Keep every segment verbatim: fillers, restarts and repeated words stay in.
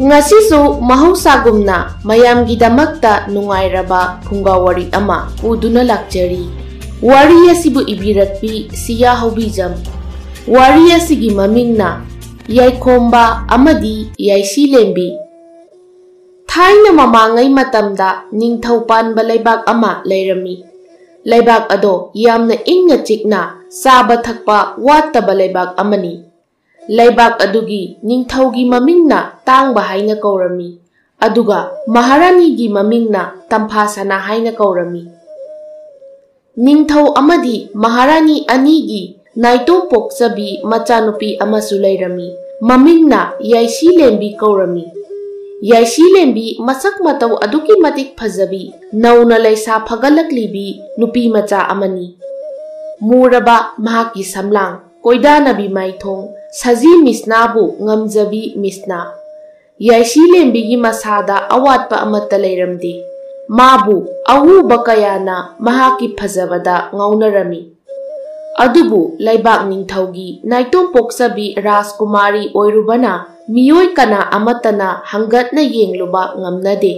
ꯉꯁꯤꯁꯨ ꯃꯍꯧꯁꯥꯒꯨꯝꯅ ꯃꯌꯥꯝꯒꯤꯗꯃꯛꯇ ꯅꯨꯡꯉꯥꯏꯔꯕ ꯐꯨꯡꯒꯥ ꯋꯥꯔꯤ ꯑꯃ ꯄꯨꯗꯨꯅ ꯂꯥꯛꯆꯔꯤ꯫ ꯋꯥꯔꯤ ꯑꯁꯤꯕꯨ ꯏꯕꯤꯔꯛꯄꯤ ꯁꯤꯌꯥ ꯍꯧꯕꯤꯖꯝ꯫ ꯋꯥꯔꯤ ꯑꯁꯤꯒꯤ ꯃꯃꯤꯡꯅ ꯌꯥꯏꯈꯣꯝꯕ ꯑꯃꯗꯤ ꯌꯥꯏꯁꯤꯂꯦꯝꯕꯤ꯫ ꯊꯥꯏꯅ ꯃꯃꯥꯡꯉꯩ ꯃꯇꯝꯗ ꯅꯤꯡꯊꯧ ꯄꯥꯟꯕ ꯂꯩꯕꯥꯛ ꯑꯃ ꯂꯩꯔꯝꯃꯤ꯫ ꯂꯩꯕꯥꯛ ꯑꯗꯣ ꯌꯥꯝꯅ ꯏꯪꯅ ꯆꯤꯛꯅ ꯆꯥꯕ ꯊꯛꯄ ꯋꯥꯠꯇꯕ ꯂꯩꯕꯥꯛ ꯑꯃꯅꯤ꯫ ꯂꯩꯕꯥꯛ ꯑꯗꯨꯒꯤ ꯅꯤꯡꯊꯧꯒꯤ ꯃꯃꯤꯡꯅ ꯇꯥꯡꯕ ꯍꯥꯏꯅ ꯀꯧꯔꯝꯃꯤ, ꯑꯗꯨꯒ ꯃꯍꯥꯔꯥꯅꯤꯒꯤ ꯃꯃꯤꯡꯅ ꯇꯝꯐꯥꯁꯅꯥ ꯍꯥꯏꯅ ꯀꯧꯔꯝꯃꯤ꯫ ꯅꯤꯡꯊꯧ ꯑꯃꯗꯤ ꯃꯍꯥꯔꯥꯅꯤ ꯑꯅꯤꯒꯤ ꯅꯥꯏꯇꯣꯝ ꯄꯣꯛꯆꯕꯤ ꯃꯆꯥꯅꯨꯄꯤ ꯑꯃꯁꯨ ꯂꯩꯔꯝꯃꯤ꯫ ꯃꯃꯤꯡꯅ ꯌꯥꯏꯁꯤꯂꯦꯝꯕꯤ ꯀꯧꯔꯝꯃꯤ꯫ ꯌꯥꯏꯁꯤꯂꯦꯝꯕꯤ ꯃꯁꯛ ꯃꯇꯧ ꯑꯗꯨꯛꯀꯤ ꯃꯇꯤꯛ ꯐꯖꯕꯤ, ꯅꯧꯅ ꯂꯩꯁꯥ ꯐꯒꯠꯂꯛꯂꯤꯕꯤ ꯅꯨꯄꯤ ꯃꯆꯥ ꯑꯃꯅꯤ꯫ ꯃꯨꯔꯕ ꯃꯍꯥꯛꯀꯤ ꯁꯝꯂꯥꯡ, ꯀꯣꯏꯗꯥꯅꯕꯤ ꯃꯥꯏꯊꯣꯡ, ꯁꯖꯤ ꯃꯤꯁꯅꯥꯕꯨ ꯉꯝꯖꯕꯤ ꯃꯤꯁꯅꯥ꯫ ꯌꯥꯏꯁꯤꯂꯦꯝꯕꯤꯒꯤ ꯃꯁꯥꯗ ꯑꯋꯥꯠꯄ ꯑꯃꯠꯇ ꯂꯩꯔꯝꯗꯦ꯫ ꯃꯥꯕꯨ ꯑꯎꯕ ꯀꯌꯥꯅ ꯃꯍꯥꯛꯀꯤ ꯐꯖꯕꯗ ꯉꯥꯎꯅꯔꯝꯃꯤ꯫ ꯑꯗꯨꯕꯨ ꯂꯩꯕꯥꯛ ꯅꯤꯡꯊꯧꯒꯤ ꯅꯥꯏꯇꯣꯝ ꯄꯣꯛꯆꯕꯤ ꯔꯥꯖꯀꯨꯃꯥꯔꯤ ꯑꯣꯏꯔꯨꯕꯅ ꯃꯤꯑꯣꯏ ꯀꯅꯥ ꯑꯃꯠꯇꯅ ꯍꯪꯒꯠꯅ ꯌꯦꯡꯂꯨꯕ ꯉꯝꯅꯗꯦ꯫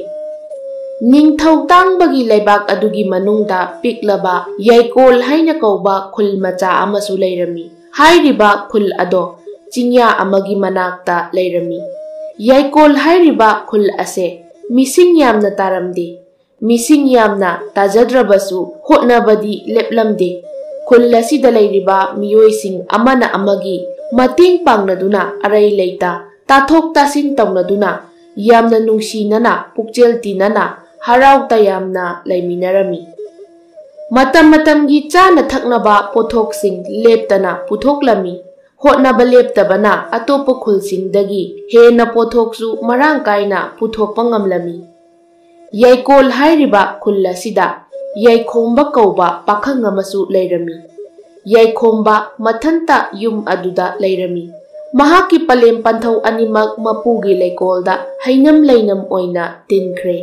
ꯅꯤꯡꯊꯧ ꯇꯥꯡꯕꯒꯤ ꯂꯩꯕꯥꯛ ꯑꯗꯨꯒꯤ ꯃꯅꯨꯡꯗ ꯄꯤꯛꯂꯕ ꯌꯥꯏꯀꯣꯜ ꯍꯥꯏꯅ ꯀꯧꯕ ꯈꯨꯜ ꯃꯆꯥ ꯑꯃꯁꯨ ꯂꯩꯔꯝꯃꯤ꯫ ꯍꯥꯏꯔꯤꯕ ꯈꯨꯜ ꯑꯗꯣ ꯆꯤꯡꯌꯥ ꯑꯃꯒꯤ ꯃꯅꯥꯛꯇ ꯂꯩꯔꯝꯃꯤ꯫ ꯌꯥꯏꯀꯣꯜ ꯍꯥꯏꯔꯤꯕ ꯈꯨꯜ ꯑꯁꯦ ꯃꯤꯁꯤꯡ ꯌꯥꯝꯅ ꯇꯥꯔꯝꯗꯦ꯫ ꯃꯤꯁꯤꯡ ꯌꯥꯝꯅ ꯇꯥꯖꯗ꯭ꯔꯕꯁꯨ ꯍꯣꯠꯅꯕꯗꯤ ꯂꯦꯞꯂꯝꯗꯦ꯫ ꯈꯨꯜ ꯑꯁꯤꯗ ꯂꯩꯔꯤꯕ ꯃꯤꯑꯣꯏꯁꯤꯡ ꯑꯃꯅ ꯑꯃꯒꯤ ꯃꯇꯦꯡ ꯄꯥꯡꯅꯗꯨꯅ, ꯑꯔꯩ ꯂꯩꯇ ꯇꯥꯊꯣꯛ ꯇꯥꯁꯤꯟ ꯇꯧꯅꯗꯨꯅ, ꯌꯥꯝꯅ ꯅꯨꯡꯁꯤꯅꯅ, ꯄꯨꯛꯆꯦꯜ ꯇꯤꯟꯅꯅ, ꯍꯔꯥꯎ ꯇꯌꯥꯝꯅ ꯂꯩꯃꯤꯟꯅꯔꯝꯃꯤ꯫ ꯃꯇꯝ ꯃꯇꯝꯒꯤ ꯆꯥꯅ ꯊꯛꯅꯕ ꯄꯣꯠꯊꯣꯛꯁꯤꯡ ꯂꯦꯞꯇꯅ ꯄꯨꯊꯣꯛꯂꯝꯃꯤ꯫ ꯍꯣꯠꯅꯕ ꯂꯦꯞꯇꯕꯅ ꯑꯇꯣꯞꯄ ꯈꯨꯜꯁꯤꯡꯗꯒꯤ ꯍꯦꯟꯅ ꯄꯣꯠꯊꯣꯛꯁꯨ ꯃꯔꯥꯡ ꯀꯥꯏꯅ ꯄꯨꯊꯣꯛꯄ ꯉꯝꯂꯝꯃꯤ꯫ ꯌꯥꯏꯀꯣꯜ ꯍꯥꯏꯔꯤꯕ ꯈꯨꯜ ꯑꯁꯤꯗ ꯌꯥꯏꯈꯣꯝꯕ ꯀꯧꯕ ꯄꯥꯈꯪ ꯑꯃꯁꯨ ꯂꯩꯔꯝꯃꯤ꯫ ꯌꯥꯏꯈꯣꯝꯕ ꯃꯊꯟꯇ ꯌꯨꯝ ꯑꯗꯨꯗ ꯂꯩꯔꯝꯃꯤ꯫ ꯃꯍꯥꯛꯀꯤ ꯄꯂꯦꯝ ꯄꯟꯊꯧ ꯑꯅꯤꯃꯛ ꯃꯄꯨꯒꯤ ꯂꯩꯀꯣꯜꯗ ꯍꯩꯅꯝ ꯂꯩꯅꯝ ꯑꯣꯏꯅ ꯇꯤꯟꯈ꯭ꯔꯦ꯫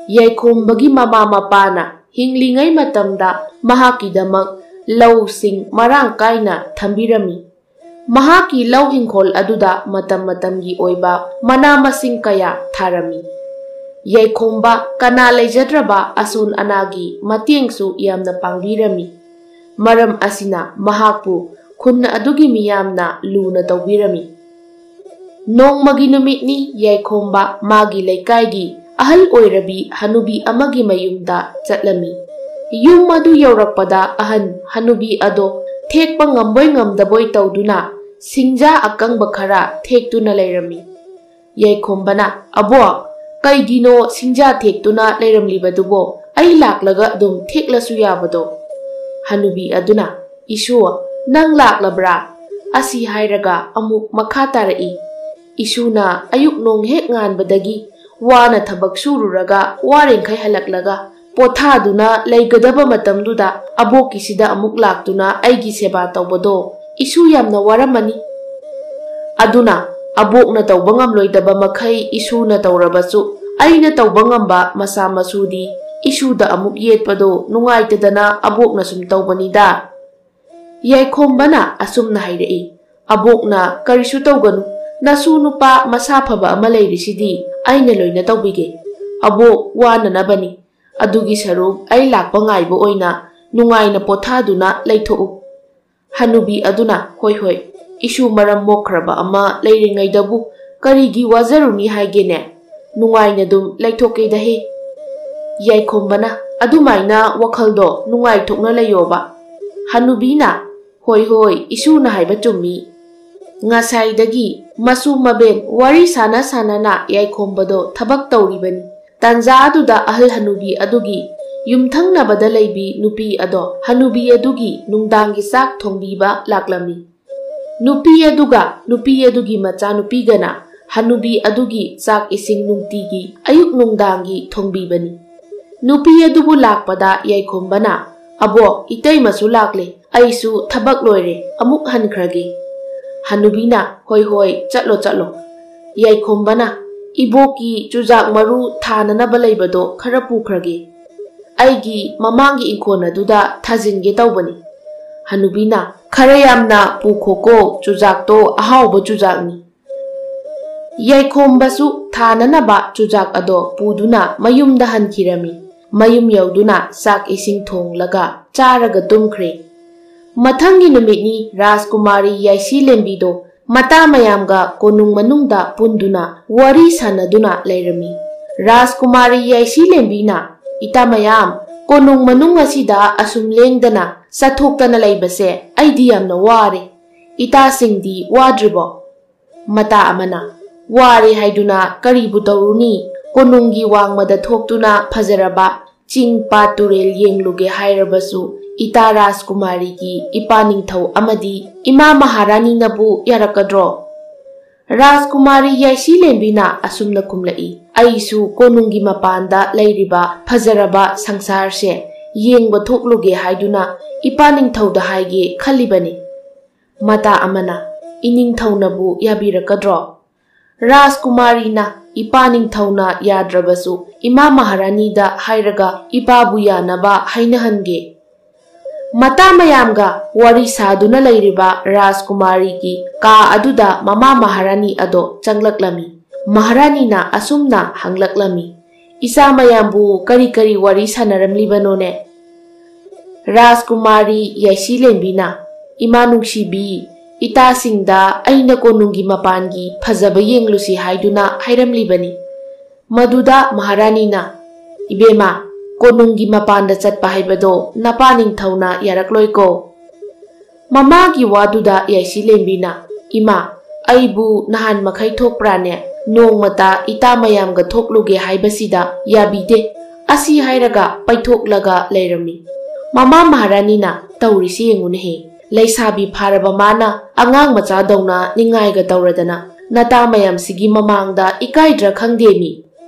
ꯌꯥꯏꯈꯣꯝꯕꯒꯤ ꯃꯃꯥ ꯃꯄꯥꯅ ꯍꯤꯡꯂꯤꯉꯩ ꯃꯇꯝꯗ ꯃꯍꯥꯛꯀꯤꯗꯃꯛ ꯂꯧꯁꯤꯡ ꯃꯔꯥꯡ ꯀꯥꯏꯅ ꯊꯝꯕꯤꯔꯝꯃꯤ꯫ ꯃꯍꯥꯛꯀꯤ ꯂꯧ ꯍꯤꯡꯈꯣꯜ ꯑꯗꯨꯗ ꯃꯇꯝ ꯃꯇꯝꯒꯤ ꯑꯣꯏꯕ ꯃꯅꯥ ꯃꯁꯤꯡ ꯀꯌꯥ ꯊꯥꯔꯝꯃꯤ꯫ ꯌꯥꯏꯈꯣꯝꯕ ꯀꯅꯥ ꯂꯩꯖꯗ꯭ꯔꯕ ꯑꯁꯣꯟ ꯑꯅꯥꯒꯤ ꯃꯇꯦꯡꯁꯨ ꯌꯥꯝꯅ ꯄꯥꯡꯕꯤꯔꯝꯃꯤ꯫ ꯃꯔꯝ ꯑꯁꯤꯅ ꯃꯍꯥꯛꯄꯨ ꯈꯨꯟ ꯑꯗꯨꯒꯤ ꯃꯤꯌꯥꯝꯅ ꯂꯨꯅ ꯇꯧꯕꯤꯔꯝꯃꯤ꯫ ꯅꯣꯡꯃꯒꯤ ꯅꯨꯃꯤꯠꯅꯤ, ꯌꯥꯏꯈꯣꯝꯕ ꯃꯥꯒꯤ ꯂꯩꯀꯥꯏꯒꯤ ꯑꯍꯜ ꯑꯣꯏꯔꯕꯤ ꯍꯅꯨꯕꯤ ꯑꯃꯒꯤ ꯃꯌꯨꯝꯗ ꯆꯠꯂꯝꯃꯤ꯫ ꯌꯨꯝ ꯑꯗꯨ ꯌꯧꯔꯛꯄꯗ ꯑꯍꯟ ꯍꯅꯨꯕꯤ ꯑꯗꯣ ꯊꯦꯛꯄ ꯉꯝꯕꯣꯏ ꯉꯝꯗꯕꯣꯏ ꯇꯧꯗꯨꯅ ꯁꯤꯡꯖꯥ ꯑꯀꯪꯕ ꯈꯔ ꯊꯦꯛꯇꯨꯅ ꯂꯩꯔꯝꯃꯤ꯫ ꯌꯥꯏꯈꯣꯝꯕꯅ, "ꯑꯕꯣꯛ, ꯀꯩꯒꯤꯅꯣ ꯁꯤꯡꯖꯥ ꯊꯦꯛꯇꯨꯅ ꯂꯩꯔꯝꯂꯤꯕꯗꯨꯕꯣ? ꯑꯩ ꯂꯥꯛꯂꯒ ꯑꯗꯨꯝ ꯊꯦꯛꯂꯁꯨ ꯌꯥꯕꯗꯣ?" ꯍꯅꯨꯕꯤ ꯑꯗꯨꯅ, "ꯏꯁꯨ, ꯅꯪ ꯂꯥꯛꯂꯕ꯭ꯔꯥ?" ꯑꯁꯤ ꯍꯥꯏꯔꯒ ꯑꯃꯨꯛ ꯃꯈꯥ ꯇꯥꯔꯛꯏ, "ꯏꯁꯨꯅ ꯑꯌꯨꯛ ꯅꯣꯡ ꯍꯦꯛ ꯉꯥꯟꯕꯗꯒꯤ ꯋꯥꯅ ꯊꯕꯛ ꯁꯨꯔꯨꯔꯒ ꯋꯥꯔꯤꯡꯈꯩ ꯍꯜꯂꯛꯂꯒ ꯄꯣꯊꯥꯗꯨꯅ ꯂꯩꯒꯗꯕ ꯃꯇꯝꯗꯨꯗ ꯑꯕꯣꯛꯀꯤꯁꯤꯗ ꯑꯃꯨꯛ ꯂꯥꯛꯇꯨꯅ ꯑꯩꯒꯤ ꯁꯦꯕꯥ ꯇꯧꯕꯗꯣ ꯏꯁꯨ ꯌꯥꯝꯅ ꯋꯥꯔꯝꯃꯅꯤ꯫ ꯑꯗꯨꯅ ꯑꯕꯣꯛꯅ ꯇꯧꯕ ꯉꯝꯂꯣꯏꯗꯕ ꯃꯈꯩ ꯏꯁꯨꯅ ꯇꯧꯔꯕꯁꯨ ꯑꯩꯅ ꯇꯧꯕ ꯉꯝꯕ ꯃꯆꯥ ꯃꯁꯨꯗꯤ ꯏꯁꯨꯗ ꯑꯃꯨꯛ ꯌꯦꯠꯄꯗꯣ ꯅꯨꯡꯉꯥꯏꯇꯗꯅ ꯑꯕꯣꯛꯅ ꯁꯨꯝ ꯇꯧꯕꯅꯤꯗ꯫" ꯌꯥꯏꯈꯣꯝꯕꯅ ꯑꯁꯨꯝꯅ ꯍꯥꯏꯔꯛꯏ, "ꯑꯕꯣꯛꯅ ꯀꯔꯤꯁꯨ ꯇꯧꯒꯅꯨ, ꯅꯁꯨ ꯅꯨꯄꯥ ꯃꯁꯥ ꯐꯕ ꯑꯃ ꯂꯩꯔꯤꯁꯤꯗꯤ ꯑꯩꯅ ꯂꯣꯏꯅ ꯇꯧꯕꯤꯒꯦ꯫ ꯑꯕꯣꯛ ꯋꯥꯅꯅꯕꯅꯤ, ꯑꯗꯨꯒꯤ ꯁꯔꯨꯛ ꯑꯩ ꯂꯥꯛꯄ ꯉꯥꯏꯕ ꯑꯣꯏꯅ ꯅꯨꯡꯉꯥꯏꯅ ꯄꯣꯊꯥꯗꯨꯅ ꯂꯩꯊꯣꯛꯎ꯫" ꯍꯅꯨꯕꯤ ꯑꯗꯨꯅ, "ꯍꯣꯏ ꯍꯣꯏ, ꯏꯁꯨ ꯃꯔꯝ ꯃꯣꯛꯈ꯭ꯔꯕ ꯑꯃ ꯂꯩꯔꯤꯉꯩꯗꯕꯨ ꯀꯔꯤꯒꯤ ꯋꯥꯖꯔꯨꯅꯤ ꯍꯥꯏꯒꯦꯅꯦ? ꯅꯨꯡꯉꯥꯏꯅ ꯑꯗꯨꯝ ꯂꯩꯊꯣꯛꯀꯦꯗꯍꯦ꯫" ꯌꯥꯏꯈꯣꯝꯕꯅ, "ꯑꯗꯨꯃꯥꯏꯅ ꯋꯥꯈꯜꯗꯣ ꯅꯨꯡꯉꯥꯏꯊꯣꯛꯅ ꯂꯩꯌꯣꯕ꯫" ꯍꯅꯨꯕꯤꯅ, "ꯍꯣꯏ ꯍꯣꯏ, ꯏꯁꯨꯅ ꯍꯥꯏꯕ ꯆꯨꯝꯃꯤ꯫" ꯉꯁꯥꯏꯗꯒꯤ ꯃꯁꯨ ꯃꯕꯦꯟ ꯋꯥꯔꯤ ꯁꯥꯟꯅ ꯁꯥꯟꯅꯅ ꯌꯥꯏꯈꯣꯝꯕꯗꯣ ꯊꯕꯛ ꯇꯧꯔꯤꯕꯅꯤ꯫ ꯇꯥꯟꯖꯥ ꯑꯗꯨꯗ ꯑꯍꯜ ꯍꯅꯨꯕꯤ ꯑꯗꯨꯒꯤ ꯌꯨꯝꯊꯪꯅꯕꯗ ꯂꯩꯕꯤ ꯅꯨꯄꯤ ꯑꯗꯣ ꯍꯅꯨꯕꯤ ꯑꯗꯨꯒꯤ ꯅꯨꯡꯗꯥꯡꯒꯤ ꯆꯥꯛ ꯊꯣꯡꯕꯤꯕ ꯂꯥꯛꯂꯝꯃꯤ꯫ ꯅꯨꯄꯤ ꯑꯗꯨꯒ ꯅꯨꯄꯤ ꯑꯗꯨꯒꯤ ꯃꯆꯥꯅꯨꯄꯤꯒꯅ ꯍꯅꯨꯕꯤ ꯑꯗꯨꯒꯤ ꯆꯥꯛ ꯏꯁꯤꯡ ꯅꯨꯡꯇꯤꯒꯤ ꯑꯌꯨꯛ ꯅꯨꯡꯗꯥꯡꯒꯤ ꯊꯣꯡꯕꯤꯕꯅꯤ꯫ ꯅꯨꯄꯤ ꯑꯗꯨꯕꯨ ꯂꯥꯛꯄꯗ ꯌꯥꯏꯈꯣꯝꯕꯅ, "ꯑꯕꯣꯛ, ꯏꯇꯩꯃꯁꯨ ꯂꯥꯛꯂꯦ, ꯑꯩꯁꯨ ꯊꯕꯛ ꯂꯣꯏꯔꯦ, ꯑꯃꯨꯛ ꯍꯟꯈ꯭ꯔꯒꯦ꯫" ꯍꯅꯨꯕꯤꯅ, "ꯍꯣꯏ ꯍꯣꯏ, ꯆꯠꯂꯣ ꯆꯠꯂꯣ꯫" ꯌꯥꯏꯈꯣꯝꯕꯅ, "ꯏꯕꯣꯛꯀꯤ ꯆꯨꯖꯥꯛ ꯃꯔꯨ ꯊꯥꯅꯅꯕ ꯂꯩꯕꯗꯣ ꯈꯔ ꯄꯨꯈ꯭ꯔꯒꯦ꯫ ꯑꯩꯒꯤ ꯃꯃꯥꯡꯒꯤ ꯏꯪꯈꯣꯜ ꯑꯗꯨꯗ ꯊꯥꯖꯤꯟꯒꯦ ꯇꯧꯕꯅꯤ꯫" ꯍꯅꯨꯕꯤꯅ, "ꯈꯔ ꯌꯥꯝꯅ ꯄꯨꯈꯣꯀꯣ, ꯆꯨꯖꯥꯛꯇꯣ ꯑꯍꯥꯎꯕ ꯆꯨꯖꯥꯛꯅꯤ꯫" ꯌꯥꯏꯈꯣꯝꯕꯁꯨ ꯊꯥꯅꯅꯕ ꯆꯨꯖꯥꯛ ꯑꯗꯣ ꯄꯨꯗꯨꯅ ꯃꯌꯨꯝꯗ ꯍꯟꯈꯤꯔꯝꯃꯤ꯫ ꯃꯌꯨꯝ ꯌꯧꯗꯨꯅ ꯆꯥꯛ ꯏꯁꯤꯡ ꯊꯣꯡꯂꯒ ꯆꯥꯔꯒ ꯇꯨꯝꯈ꯭ꯔꯦ꯫ ꯃꯊꯪꯒꯤ ꯅꯨꯃꯤꯠꯅꯤ ꯔꯥꯖꯀꯨꯃꯥꯔꯤ ꯌꯥꯏꯁꯤ ꯂꯦꯝꯕꯤꯗꯣ ꯃꯇꯥ ꯃꯌꯥꯝꯒ ꯀꯣꯅꯨꯡ ꯃꯅꯨꯡꯗ ꯄꯨꯟꯗꯨꯅ ꯋꯥꯔꯤ ꯁꯥꯟꯅꯗꯨꯅ ꯂꯩꯔꯝꯃꯤ꯫ ꯔꯥꯖꯀꯨꯃꯥꯔꯤ ꯌꯥꯏꯁꯤ ꯂꯦꯝꯕꯤꯅ, "ꯏꯇꯥ ꯃꯌꯥꯝ, ꯀꯣꯅꯨꯡ ꯃꯅꯨꯡ ꯑꯁꯤꯗ ꯑꯁꯨꯝ ꯂꯦꯡꯗꯅ ꯆꯠꯊꯣꯛꯇꯅ ꯂꯩꯕꯁꯦ ꯑꯩꯗꯤ ꯌꯥꯝꯅ ꯋꯥꯔꯦ꯫ ꯏꯇꯥꯁꯤꯡꯗꯤ ꯋꯥꯗ꯭ꯔꯤꯕꯣ?" ꯃꯇꯥ ꯑꯃꯅ, "ꯋꯥꯔꯦ ꯍꯥꯏꯗꯨꯅ ꯀꯔꯤꯕꯨ ꯇꯧꯔꯨꯅꯤ? ꯀꯣꯅꯨꯡꯒꯤ ꯋꯥꯡꯃꯗ ꯊꯣꯛꯇꯨꯅ ꯐꯖꯔꯕ ꯆꯤꯡ, ꯄꯥꯠ, ꯇꯨꯔꯦꯜ ꯌꯦꯡꯂꯨꯒꯦ ꯍꯥꯏꯔꯕꯁꯨ ꯏꯇꯥ ꯔꯥꯖꯀꯨꯃꯥꯔꯤꯒꯤ ꯏꯄꯥ ꯅꯤꯡꯊꯧ ꯑꯃꯗꯤ ꯏꯃꯥ ꯃꯍꯥꯔꯥꯅꯤꯅꯕꯨ ꯌꯥꯔꯛꯀꯗ꯭ꯔꯣ?" ꯔꯥꯖꯀꯨꯃꯥꯔꯤ ꯌꯥꯏꯁꯤ ꯂꯦꯝꯕꯤꯅ ꯑꯁꯨꯝꯅ ꯈꯨꯝꯂꯛꯏ, "ꯑꯩꯁꯨ ꯀꯣꯅꯨꯡꯒꯤ ꯃꯄꯥꯟꯗ ꯂꯩꯔꯤꯕ ꯐꯖꯔꯕ ꯁꯪꯁꯥꯔꯁꯦ ꯌꯦꯡꯕ ꯊꯣꯛꯂꯨꯒꯦ ꯍꯥꯏꯗꯨꯅ ꯏꯄꯥ ꯅꯤꯡꯊꯧꯗ ꯍꯥꯏꯒꯦ ꯈꯜꯂꯤꯕꯅꯤ꯫" ꯃꯇꯥ ꯑꯃꯅ, "ꯏꯅꯤꯡꯊꯧꯅꯕꯨ ꯌꯥꯕꯤꯔꯛꯀꯗ꯭ꯔꯣ?" ꯔꯥꯖꯀꯨꯃꯥꯔꯤꯅ ꯏꯄꯥ ꯅꯤꯡꯊꯧꯅ ꯌꯥꯗ꯭ꯔꯕꯁꯨ ꯏꯃꯥ ꯃꯍꯥꯔꯥꯅꯤꯗ ꯍꯥꯏꯔꯒ ꯏꯄꯥꯕꯨ ꯌꯥꯅꯕ ꯍꯥꯏꯅꯍꯟꯒꯦ꯫ ꯃꯇꯥ ꯃꯌꯥꯝꯒ ꯋꯥꯔꯤ ꯁꯥꯗꯨꯅ ꯂꯩꯔꯤꯕ ꯔꯥꯖꯀꯨꯃꯥꯔꯤꯒꯤ ꯀꯥ ꯑꯗꯨꯗ ꯃꯃꯥ ꯃꯍꯥꯔꯥꯅꯤ ꯑꯗꯣ ꯆꯪꯂꯛꯂꯝꯃꯤ꯫ ꯃꯍꯥꯔꯥꯅꯤꯅ ꯑꯁꯨꯝꯅ ꯍꯪꯂꯛꯂꯝꯃꯤ, "ꯏꯆꯥ ꯃꯌꯥꯝꯕꯨ ꯀꯔꯤ ꯀꯔꯤ ꯋꯥꯔꯤ ꯁꯥꯟꯅꯔꯝꯂꯤꯕꯅꯣꯅꯦ?" ꯔꯥꯖꯀꯨꯃꯥꯔꯤ ꯌꯥꯏꯁꯤ ꯂꯦꯝꯕꯤꯅ, "ꯏꯃꯥ ꯅꯨꯡꯁꯤꯕꯤ, ꯏꯇꯥꯁꯤꯡꯗ ꯑꯩꯅ ꯀꯣꯅꯨꯡꯒꯤ ꯃꯄꯥꯟꯒꯤ ꯐꯖꯕ ꯌꯦꯡꯂꯨꯁꯤ ꯍꯥꯏꯗꯨꯅ ꯍꯥꯏꯔꯝꯂꯤꯕꯅꯤ꯫" ꯃꯗꯨꯗ ꯃꯍꯥꯔꯥꯅꯤꯅ, "ꯏꯕꯦꯝꯃ, ꯀꯣꯅꯨꯡꯒꯤ ꯃꯄꯥꯟꯗ ꯆꯠꯄ ꯍꯥꯏꯕꯗꯣ ꯅꯄꯥ ꯅꯤꯡꯊꯧꯅ ꯌꯥꯔꯛꯂꯣꯏꯀꯣ꯫" ꯃꯃꯥꯒꯤ ꯋꯥꯗꯨꯗ ꯌꯥꯏꯁꯤ ꯂꯦꯝꯕꯤꯅ, "ꯏꯃꯥ, ꯑꯩꯕꯨ ꯅꯍꯥꯟ ꯃꯈꯩ ꯊꯣꯛꯄ꯭ꯔꯥꯅꯦ? ꯅꯣꯡꯃꯇ ꯏꯇꯥ ꯃꯌꯥꯝꯒ ꯊꯣꯛꯂꯨꯒꯦ ꯍꯥꯏꯕꯁꯤꯗ ꯌꯥꯕꯤꯗꯦ꯫" ꯑꯁꯤ ꯍꯥꯏꯔꯒ ꯄꯩꯊꯣꯛꯂꯒ ꯂꯩꯔꯝꯃꯤ꯫ ꯃꯃꯥ ꯃꯍꯥꯔꯥꯅꯤꯅ, "ꯇꯧꯔꯤꯁꯤ ꯌꯦꯡꯉꯨꯅꯦꯍꯦ, ꯂꯩꯁꯥꯕꯤ ꯐꯥꯔꯕ ꯃꯥꯅ ꯑꯉꯥꯡ ꯃꯆꯥꯗꯧꯅ ꯅꯤꯡꯉꯥꯏꯒ ꯇꯧꯔꯗꯅ ꯅꯇꯥ ꯃꯌꯥꯝꯁꯤꯒꯤ ꯃꯃꯥꯡꯗ ꯏꯀꯥꯏꯗ꯭ꯔꯥ ꯈꯪꯗꯦ ꯃꯤ꯫"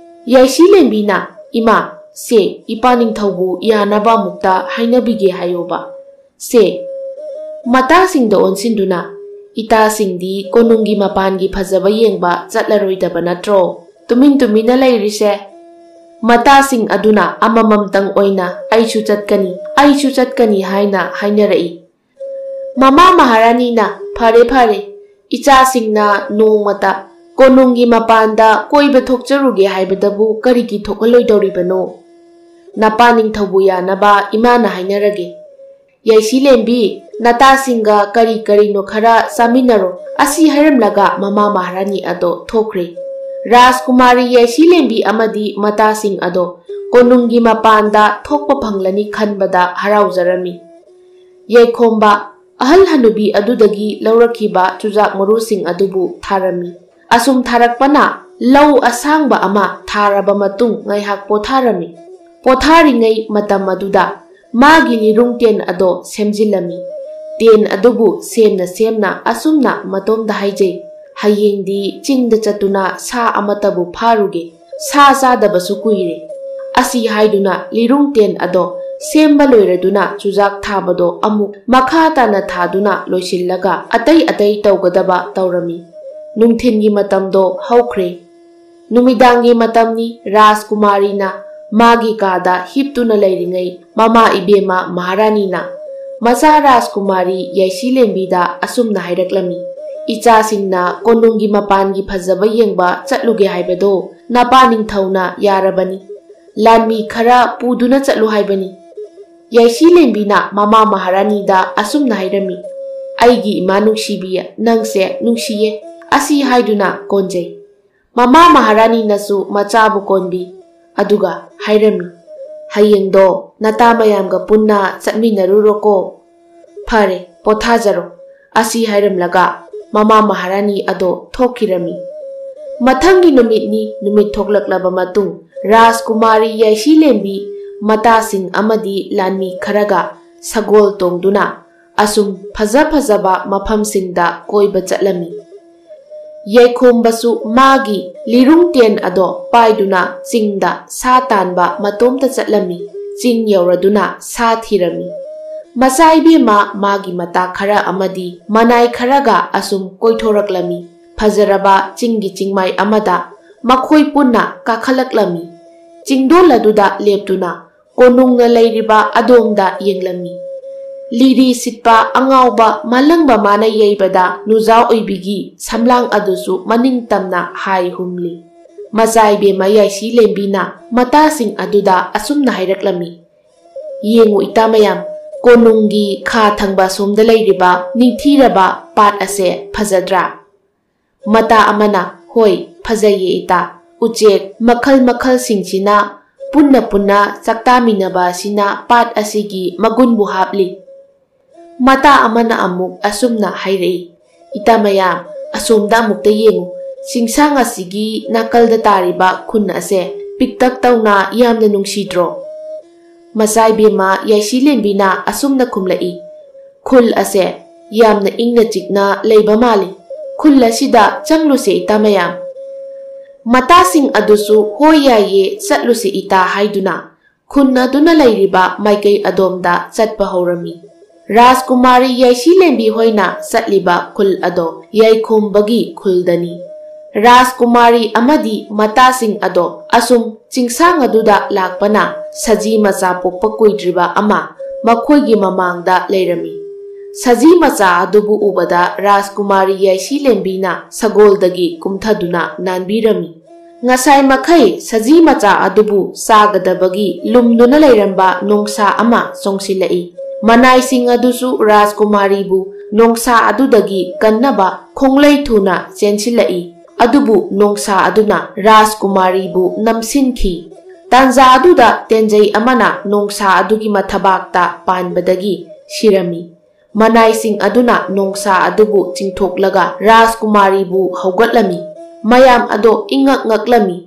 ꯌꯥꯏꯁꯤ ꯂꯦꯝꯕꯤꯅ, "ꯏꯃꯥ, ꯁꯦ, ꯏꯄꯥ ꯅꯤꯡꯊꯧꯕꯨ ꯌꯥꯅꯕ ꯑꯃꯨꯛꯇ ꯍꯥꯏꯅꯕꯤꯒꯦ ꯍꯥꯏꯌꯣꯕ꯫ ꯁꯦ, ꯃꯇꯥꯁꯤꯡꯗ ꯑꯣꯟꯁꯤꯟꯗꯨꯅ, ꯏꯇꯥꯁꯤꯡꯗꯤ ꯀꯣꯅꯨꯡꯒꯤ ꯃꯄꯥꯟꯒꯤ ꯐꯖꯕ ꯌꯦꯡꯕ ꯆꯠꯂꯔꯣꯏꯗꯕ ꯅꯠꯇ꯭ꯔꯣ? ꯇꯨꯃꯤꯟ ꯇꯨꯃꯤꯟꯅ ꯂꯩꯔꯤꯁꯦ?" ꯃꯇꯥꯁꯤꯡ ꯑꯗꯨꯅ ꯑꯃꯃꯝꯇꯪ ꯑꯣꯏꯅ "ꯑꯩꯁꯨ ꯆꯠꯀꯅꯤ, ꯑꯩꯁꯨ ꯆꯠꯀꯅꯤ" ꯍꯥꯏꯅ ꯍꯥꯏꯅꯔꯛꯏ꯫ ꯃꯃꯥ ꯃꯍꯥꯔꯥꯅꯤꯅ, "ꯐꯔꯦ, ꯐꯔꯦ, ꯏꯆꯥꯁꯤꯡꯅ ꯅꯣꯡꯃꯇ ꯀꯣꯅꯨꯡꯒꯤ ꯃꯄꯥꯟꯗ ꯀꯣꯏꯕ ꯊꯣꯛꯆꯔꯨꯒꯦ ꯍꯥꯏꯕꯗꯕꯨ ꯀꯔꯤꯒꯤ ꯊꯣꯛꯍꯜꯂꯣꯏꯗꯧꯔꯤꯕꯅꯣ?" "ꯅꯄꯥ ꯅꯤꯡꯊꯧꯕꯨ ꯌꯥꯅꯕ ꯏꯃꯥꯅ ꯍꯥꯏꯅꯔꯒꯦ꯫ ꯌꯥꯏꯁꯤꯂꯦꯝꯕꯤ, ꯅꯇꯥꯁꯤꯡꯒ ꯀꯔꯤ ꯀꯔꯤꯅꯣ ꯈꯔ ꯆꯥꯃꯤꯟꯅꯔꯣ"꯫ ꯑꯁꯤ ꯍꯥꯏꯔꯝꯂꯒ ꯃꯃꯥ ꯃꯍꯥꯔꯥꯅꯤ ꯑꯗꯣ ꯊꯣꯛꯈ꯭ꯔꯦ꯫ ꯔꯥꯖꯀꯨꯃꯥꯔꯤ ꯌꯥꯏꯁꯤꯂꯦꯝꯕꯤ ꯑꯃꯗꯤ ꯃꯇꯥꯁꯤꯡ ꯑꯗꯣ ꯀꯣꯅꯨꯡꯒꯤ ꯃꯄꯥꯟꯗ ꯊꯣꯛꯄ ꯐꯪꯂꯅꯤ ꯈꯟꯕꯗ ꯍꯔꯥꯎꯖꯔꯝꯃꯤ꯫ ꯌꯥꯏꯈꯣꯝꯕ, ꯑꯍꯜ ꯍꯅꯨꯕꯤ ꯑꯗꯨꯗꯒꯤ ꯂꯧꯔꯛꯈꯤꯕ ꯆꯨꯖꯥꯛ ꯃꯔꯨꯁꯤꯡ ꯑꯗꯨꯕꯨ ꯊꯥꯔꯝꯃꯤ꯫ ꯑꯁꯨꯝ ꯊꯥꯔꯛꯄꯅ ꯂꯧ ꯑꯁꯥꯡꯕ ꯑꯃ ꯊꯥꯔꯕ ꯃꯇꯨꯡ ꯉꯥꯏꯍꯥꯛ ꯄꯣꯊꯥꯔꯝꯃꯤ꯫ ꯄꯣꯊꯥꯔꯤꯉꯩ ꯃꯇꯝ ꯑꯗꯨꯗ ꯃꯥꯒꯤ ꯂꯤꯔꯨꯡ ꯇꯦꯟ ꯑꯗꯣ ꯁꯦꯝꯖꯤꯜꯂꯝꯃꯤ꯫ ꯇꯦꯟ ꯑꯗꯨꯕꯨ ꯁꯦꯝꯅ ꯁꯦꯝꯅ ꯑꯁꯨꯝꯅ ꯃꯇꯣꯝꯗ ꯍꯥꯏꯖꯩ, "ꯍꯌꯦꯡꯗꯤ ꯆꯤꯡꯗ ꯆꯠꯇꯨꯅ ꯁꯥ ꯑꯃꯠꯇꯕꯨ ꯐꯥꯔꯨꯒꯦ꯫ ꯁꯥ ꯆꯥꯗꯕꯁꯨ ꯀꯨꯏꯔꯦ"꯫ ꯑꯁꯤ ꯍꯥꯏꯗꯨꯅ ꯂꯤꯔꯨꯡ ꯇꯦꯟ ꯑꯗꯣ ꯁꯦꯝꯕ ꯂꯣꯏꯔꯗꯨꯅ ꯆꯨꯖꯥꯛ ꯊꯥꯕꯗꯣ ꯑꯃꯨꯛ ꯃꯈꯥ ꯇꯥꯅ ꯊꯥꯗꯨꯅ ꯂꯣꯏꯁꯤꯜꯂꯒ ꯑꯇꯩ ꯑꯇꯩ ꯇꯧꯒꯗꯕ ꯇꯧꯔꯝꯃꯤ꯫ ꯅꯨꯡꯊꯤꯟꯒꯤ ꯃꯇꯝꯗꯣ ꯍꯧꯈ꯭ꯔꯦ꯫ ꯅꯨꯃꯤꯗꯥꯡꯒꯤ ꯃꯇꯝꯅꯤ꯫ ꯔꯥꯖꯀꯨꯃꯥꯔꯤꯅ ꯃꯥꯒꯤ ꯀꯥꯗ ꯍꯤꯞꯇꯨꯅ ꯂꯩꯔꯤꯉꯩ, ꯃꯃꯥ ꯏꯕꯦꯝꯃ ꯃꯍꯥꯔꯥꯅꯤꯅ ꯃꯆꯥ ꯔꯥꯖꯀꯨꯃꯥꯔꯤ ꯌꯥꯏꯁꯤꯂꯦꯝꯕꯤꯗ ꯑꯁꯨꯝꯅ ꯍꯥꯏꯔꯛꯂꯝꯃꯤ, "ꯏꯆꯥꯁꯤꯡꯅ ꯀꯣꯅꯨꯡꯒꯤ ꯃꯄꯥꯟꯒꯤ ꯐꯖꯕ ꯌꯦꯡꯕ ꯆꯠꯂꯨꯒꯦ ꯍꯥꯏꯕꯗꯣ ꯅꯄꯥ ꯅꯤꯡꯊꯧꯅ ꯌꯥꯔꯕꯅꯤ꯫ ꯂꯥꯟꯃꯤ ꯈꯔ ꯄꯨꯗꯨꯅ ꯆꯠꯂꯨ ꯍꯥꯏꯕꯅꯤ"꯫ ꯌꯥꯏꯁꯤꯂꯦꯝꯕꯤꯅ ꯃꯃꯥ ꯃꯍꯥꯔꯥꯅꯤꯗ ꯑꯁꯨꯝꯅ ꯍꯥꯏꯔꯝꯃꯤ, "ꯑꯩꯒꯤ ꯏꯃꯥ ꯅꯨꯡꯁꯤꯕꯤ, ꯅꯪꯁꯦ ꯅꯨꯡꯁꯤꯌꯦ"꯫ ꯑꯁꯤ ꯍꯥꯏꯗꯨꯅ ꯀꯣꯟꯖꯩ꯫ ꯃꯃꯥ ꯃꯍꯥꯔꯥꯅꯤꯅꯁꯨ ꯃꯆꯥꯕꯨ ꯀꯣꯟꯕꯤ, ꯑꯗꯨꯒ ꯍꯥꯏꯔꯝꯃꯤ, "ꯍꯌꯦꯡꯗꯣ ꯅꯇꯥ ꯃꯌꯥꯝꯒ ꯄꯨꯟꯅ ꯆꯠꯃꯤꯟꯅꯔꯨꯔꯣꯀꯣ꯫ ꯐꯔꯦ, ꯄꯣꯊꯥꯖꯔꯣ"꯫ ꯑꯁꯤ ꯍꯥꯏꯔꯝꯂꯒ ꯃꯃꯥ ꯃꯍꯥꯔꯥꯅꯤ ꯑꯗꯣ ꯊꯣꯛꯈꯤꯔꯝꯃꯤ꯫ ꯃꯊꯪꯒꯤ ꯅꯨꯃꯤꯠꯅꯤ꯫ ꯅꯨꯃꯤꯠ ꯊꯣꯛꯂꯛꯂꯕ ꯃꯇꯨꯡ, ꯔꯥꯖꯀꯨꯃꯥꯔꯤ ꯌꯥꯏꯁꯤꯂꯦꯝꯕꯤ ꯃꯇꯥꯁꯤꯡ ꯑꯃꯗꯤ ꯂꯥꯟꯃꯤ ꯈꯔꯒ ꯁꯒꯣꯜ ꯇꯣꯡꯗꯨꯅ ꯑꯁꯨꯝ ꯐꯖ ꯐꯖꯕ ꯃꯐꯝꯁꯤꯡꯗ ꯀꯣꯏꯕ ꯆꯠꯂꯝꯃꯤ꯫ ꯌꯥꯏꯈꯣꯝꯕꯁꯨ ꯃꯥꯒꯤ ꯂꯤꯔꯨꯡ ꯇꯦꯟ ꯑꯗꯣ ꯄꯥꯏꯗꯨꯅ ꯆꯤꯡꯗ ꯁꯥ ꯇꯥꯟꯕ ꯃꯇꯣꯝꯇ ꯆꯠꯂꯝꯃꯤ꯫ ꯆꯤꯡ ꯌꯧꯔꯗꯨꯅ ꯁꯥ ꯊꯤꯔꯝꯃꯤ꯫ ꯃꯆꯥ ꯏꯕꯦꯝꯃ ꯃꯥꯒꯤ ꯃꯇꯥ ꯈꯔ ꯑꯃꯗꯤ ꯃꯅꯥꯏ ꯈꯔꯒ ꯑꯁꯨꯝ ꯀꯣꯏꯊꯣꯔꯛꯂꯝꯃꯤ꯫ ꯐꯖꯔꯕ ꯆꯤꯡꯒꯤ ꯆꯤꯡꯃꯥꯏ ꯑꯃꯗ ꯃꯈꯣꯏ ꯄꯨꯟꯅ ꯀꯥꯈꯠꯂꯛꯂꯝꯃꯤ꯫ ꯆꯤꯡꯗꯣꯜ ꯑꯗꯨꯗ ꯂꯦꯞꯇꯨꯅ ꯀꯣꯅꯨꯡꯅ ꯂꯩꯔꯤꯕ ꯑꯗꯣꯝꯗ ꯌꯦꯡꯂꯝꯃꯤ꯫ ꯂꯤꯔꯤ ꯁꯤꯠꯄ ꯑꯉꯥꯎꯕ ꯃꯥꯂꯪꯕ ꯃꯥꯅ ꯌꯩꯕꯗ ꯅꯨꯖꯥ ꯑꯣꯏꯕꯤꯒꯤ ꯁꯝꯂꯥꯡ ꯑꯗꯨꯁꯨ ꯃꯅꯤꯡ ꯇꯝꯅ ꯍꯥꯏ ꯍꯨꯝꯂꯤ꯫ ꯃꯆꯥ ꯏꯕꯦꯝꯃ ꯌꯥꯏꯁꯤ ꯂꯦꯝꯕꯤꯅ ꯃꯇꯥꯁꯤꯡ ꯑꯗꯨꯗ ꯑꯁꯨꯝꯅ ꯍꯥꯏꯔꯛꯂꯝꯃꯤ, "ꯌꯦꯡꯉꯨ ꯏꯇꯥ ꯃꯌꯥꯝ, ꯀꯣꯅꯨꯡꯒꯤ ꯈꯥ ꯊꯪꯕ ꯁꯣꯝꯗ ꯂꯩꯔꯤꯕ ꯅꯤꯡꯊꯤꯔꯕ ꯄꯥꯠ ꯑꯁꯦ ꯐꯖꯗ꯭ꯔꯥ?" ꯃꯇꯥ ꯑꯃꯅ, "ꯍꯣꯏ, ꯐꯖꯩꯌꯦ ꯏꯇꯥ꯫ ꯎꯆꯦꯛ ꯃꯈꯜ ꯃꯈꯜꯁꯤꯡꯁꯤꯅ ꯄꯨꯟꯅ ꯄꯨꯟꯅ ꯆꯥꯛꯇꯥꯃꯤꯟꯅꯕ ꯑꯁꯤꯅ ꯄꯥꯠ ꯑꯁꯤꯒꯤ ꯃꯒꯨꯟꯕꯨ ꯍꯥꯞꯂꯤ꯫" ꯃꯇꯥ ꯑꯃꯅ ꯑꯃꯨꯛ ꯑꯁꯨꯝꯅ ꯍꯥꯏꯔꯛꯏ, "ꯏꯇꯥ ꯃꯌꯥꯝ, ꯑꯁꯣꯝꯗ ꯑꯃꯨꯛꯇ ꯌꯦꯡꯉꯨ꯫ ꯆꯤꯡꯁꯥꯡ ꯑꯁꯤꯒꯤ ꯅꯥꯀꯜꯗ ꯇꯥꯔꯤꯕ ꯈꯨꯟ ꯑꯁꯦ ꯄꯤꯛꯇꯛ ꯇꯧꯅ ꯌꯥꯝꯅ ꯅꯨꯡꯁꯤꯗ꯭ꯔꯣ?" ꯃꯆꯥ ꯏꯕꯦꯝꯃ ꯌꯥꯏꯁꯤ ꯂꯦꯝꯕꯤꯅ ꯑꯁꯨꯝꯅ ꯈꯨꯝꯂꯛꯏ, "ꯈꯨꯜ ꯑꯁꯦ ꯌꯥꯝꯅ ꯏꯪꯅ ꯆꯤꯛꯅ ꯂꯩꯕ ꯃꯥꯜꯂꯤ꯫ ꯈꯨꯜ ꯑꯁꯤꯗ ꯆꯪꯂꯨꯁꯦ ꯏꯇꯥ ꯃꯌꯥꯝ꯫" ꯃꯇꯥꯁꯤꯡ ꯑꯗꯨꯁꯨ "ꯍꯣꯏ ꯌꯥꯏꯌꯦ, ꯆꯠꯂꯨꯁꯦ ꯏꯇꯥ" ꯍꯥꯏꯗꯨꯅ ꯈꯨꯟ ꯑꯗꯨꯅ ꯂꯩꯔꯤꯕ ꯃꯥꯏꯀꯩ ꯑꯗꯣꯝꯗ ꯆꯠꯄ ꯍꯧꯔꯝꯃꯤ꯫ ꯔꯥꯖꯀꯨꯃꯥꯔꯤ ꯌꯥꯏꯁꯤ ꯂꯦꯝꯕꯤ ꯍꯣꯏꯅ ꯆꯠꯂꯤꯕ ꯈꯨꯜ ꯑꯗꯣ ꯌꯥꯏꯈꯣꯝꯕꯒꯤ ꯈꯨꯜꯗꯅꯤ꯫ ꯔꯥꯖꯀꯨꯃꯥꯔꯤ ꯑꯃꯗꯤ ꯃꯇꯥꯁꯤꯡ ꯑꯗꯣ ꯑꯁꯨꯝ ꯆꯤꯡꯁꯥꯡ ꯑꯗꯨꯗ ꯂꯥꯛꯄꯅ ꯁꯖꯤ ꯃꯆꯥ ꯄꯣꯛꯄ ꯀꯨꯏꯗ꯭ꯔꯤꯕ ꯑꯃ ꯃꯈꯣꯏꯒꯤ ꯃꯃꯥꯡꯗ ꯂꯩꯔꯝꯃꯤ꯫ ꯁꯖꯤ ꯃꯆꯥ ꯑꯗꯨꯕꯨ ꯎꯕꯗ ꯔꯥꯖꯀꯨꯃꯥꯔꯤ ꯌꯥꯏꯁꯤ ꯂꯦꯝꯕꯤꯅ ꯁꯒꯣꯜꯗꯒꯤ ꯀꯨꯝꯊꯗꯨꯅ ꯅꯥꯟꯕꯤꯔꯝꯃꯤ꯫ ꯉꯁꯥꯏ ꯃꯈꯩ ꯁꯖꯤ ꯃꯆꯥ ꯑꯗꯨꯕꯨ ꯆꯥꯒꯗꯕꯒꯤ ꯂꯨꯝꯗꯨꯅ ꯂꯩꯔꯝꯕ ꯅꯣꯡꯁꯥ ꯑꯃ ꯆꯣꯡꯁꯤꯜꯂꯛꯏ꯫ ꯃꯅꯥꯏꯁꯤꯡ ꯑꯗꯨꯁꯨ ꯔꯥꯖꯀꯨꯃꯥꯔꯤꯕꯨ ꯅꯣꯡꯁꯥ ꯑꯗꯨꯗꯒꯤ ꯀꯟꯅꯕ ꯈꯣꯡꯂꯩ ꯊꯨꯅ ꯆꯦꯟꯁꯤꯜꯂꯛꯏ꯫ ꯑꯗꯨꯕꯨ ꯅꯣꯡꯁꯥ ꯑꯗꯨꯅ ꯔꯥꯖꯀꯨꯃꯥꯔꯤꯕꯨ ꯅꯝꯁꯤꯟꯈꯤ꯫ ꯇꯥꯟꯖꯥ ꯑꯗꯨꯗ ꯇꯦꯟꯖꯩ ꯑꯃꯅ ꯅꯣꯡꯁꯥ ꯑꯗꯨꯒꯤ ꯃꯊꯕꯥꯛꯇ ꯄꯥꯟꯕꯗꯒꯤ ꯁꯤꯔꯝꯃꯤ꯫ ꯃꯅꯥꯏꯁꯤꯡ ꯑꯗꯨꯅ ꯅꯣꯡꯁꯥ ꯑꯗꯨꯕꯨ ꯆꯤꯡꯊꯣꯛꯂꯒ ꯔꯥꯖꯀꯨꯃꯥꯔꯤꯕꯨ ꯍꯧꯒꯠꯂꯝꯃꯤ꯫ ꯃꯌꯥꯝ ꯑꯗꯣ ꯏꯉꯛ ꯉꯛꯂꯝꯃꯤ꯫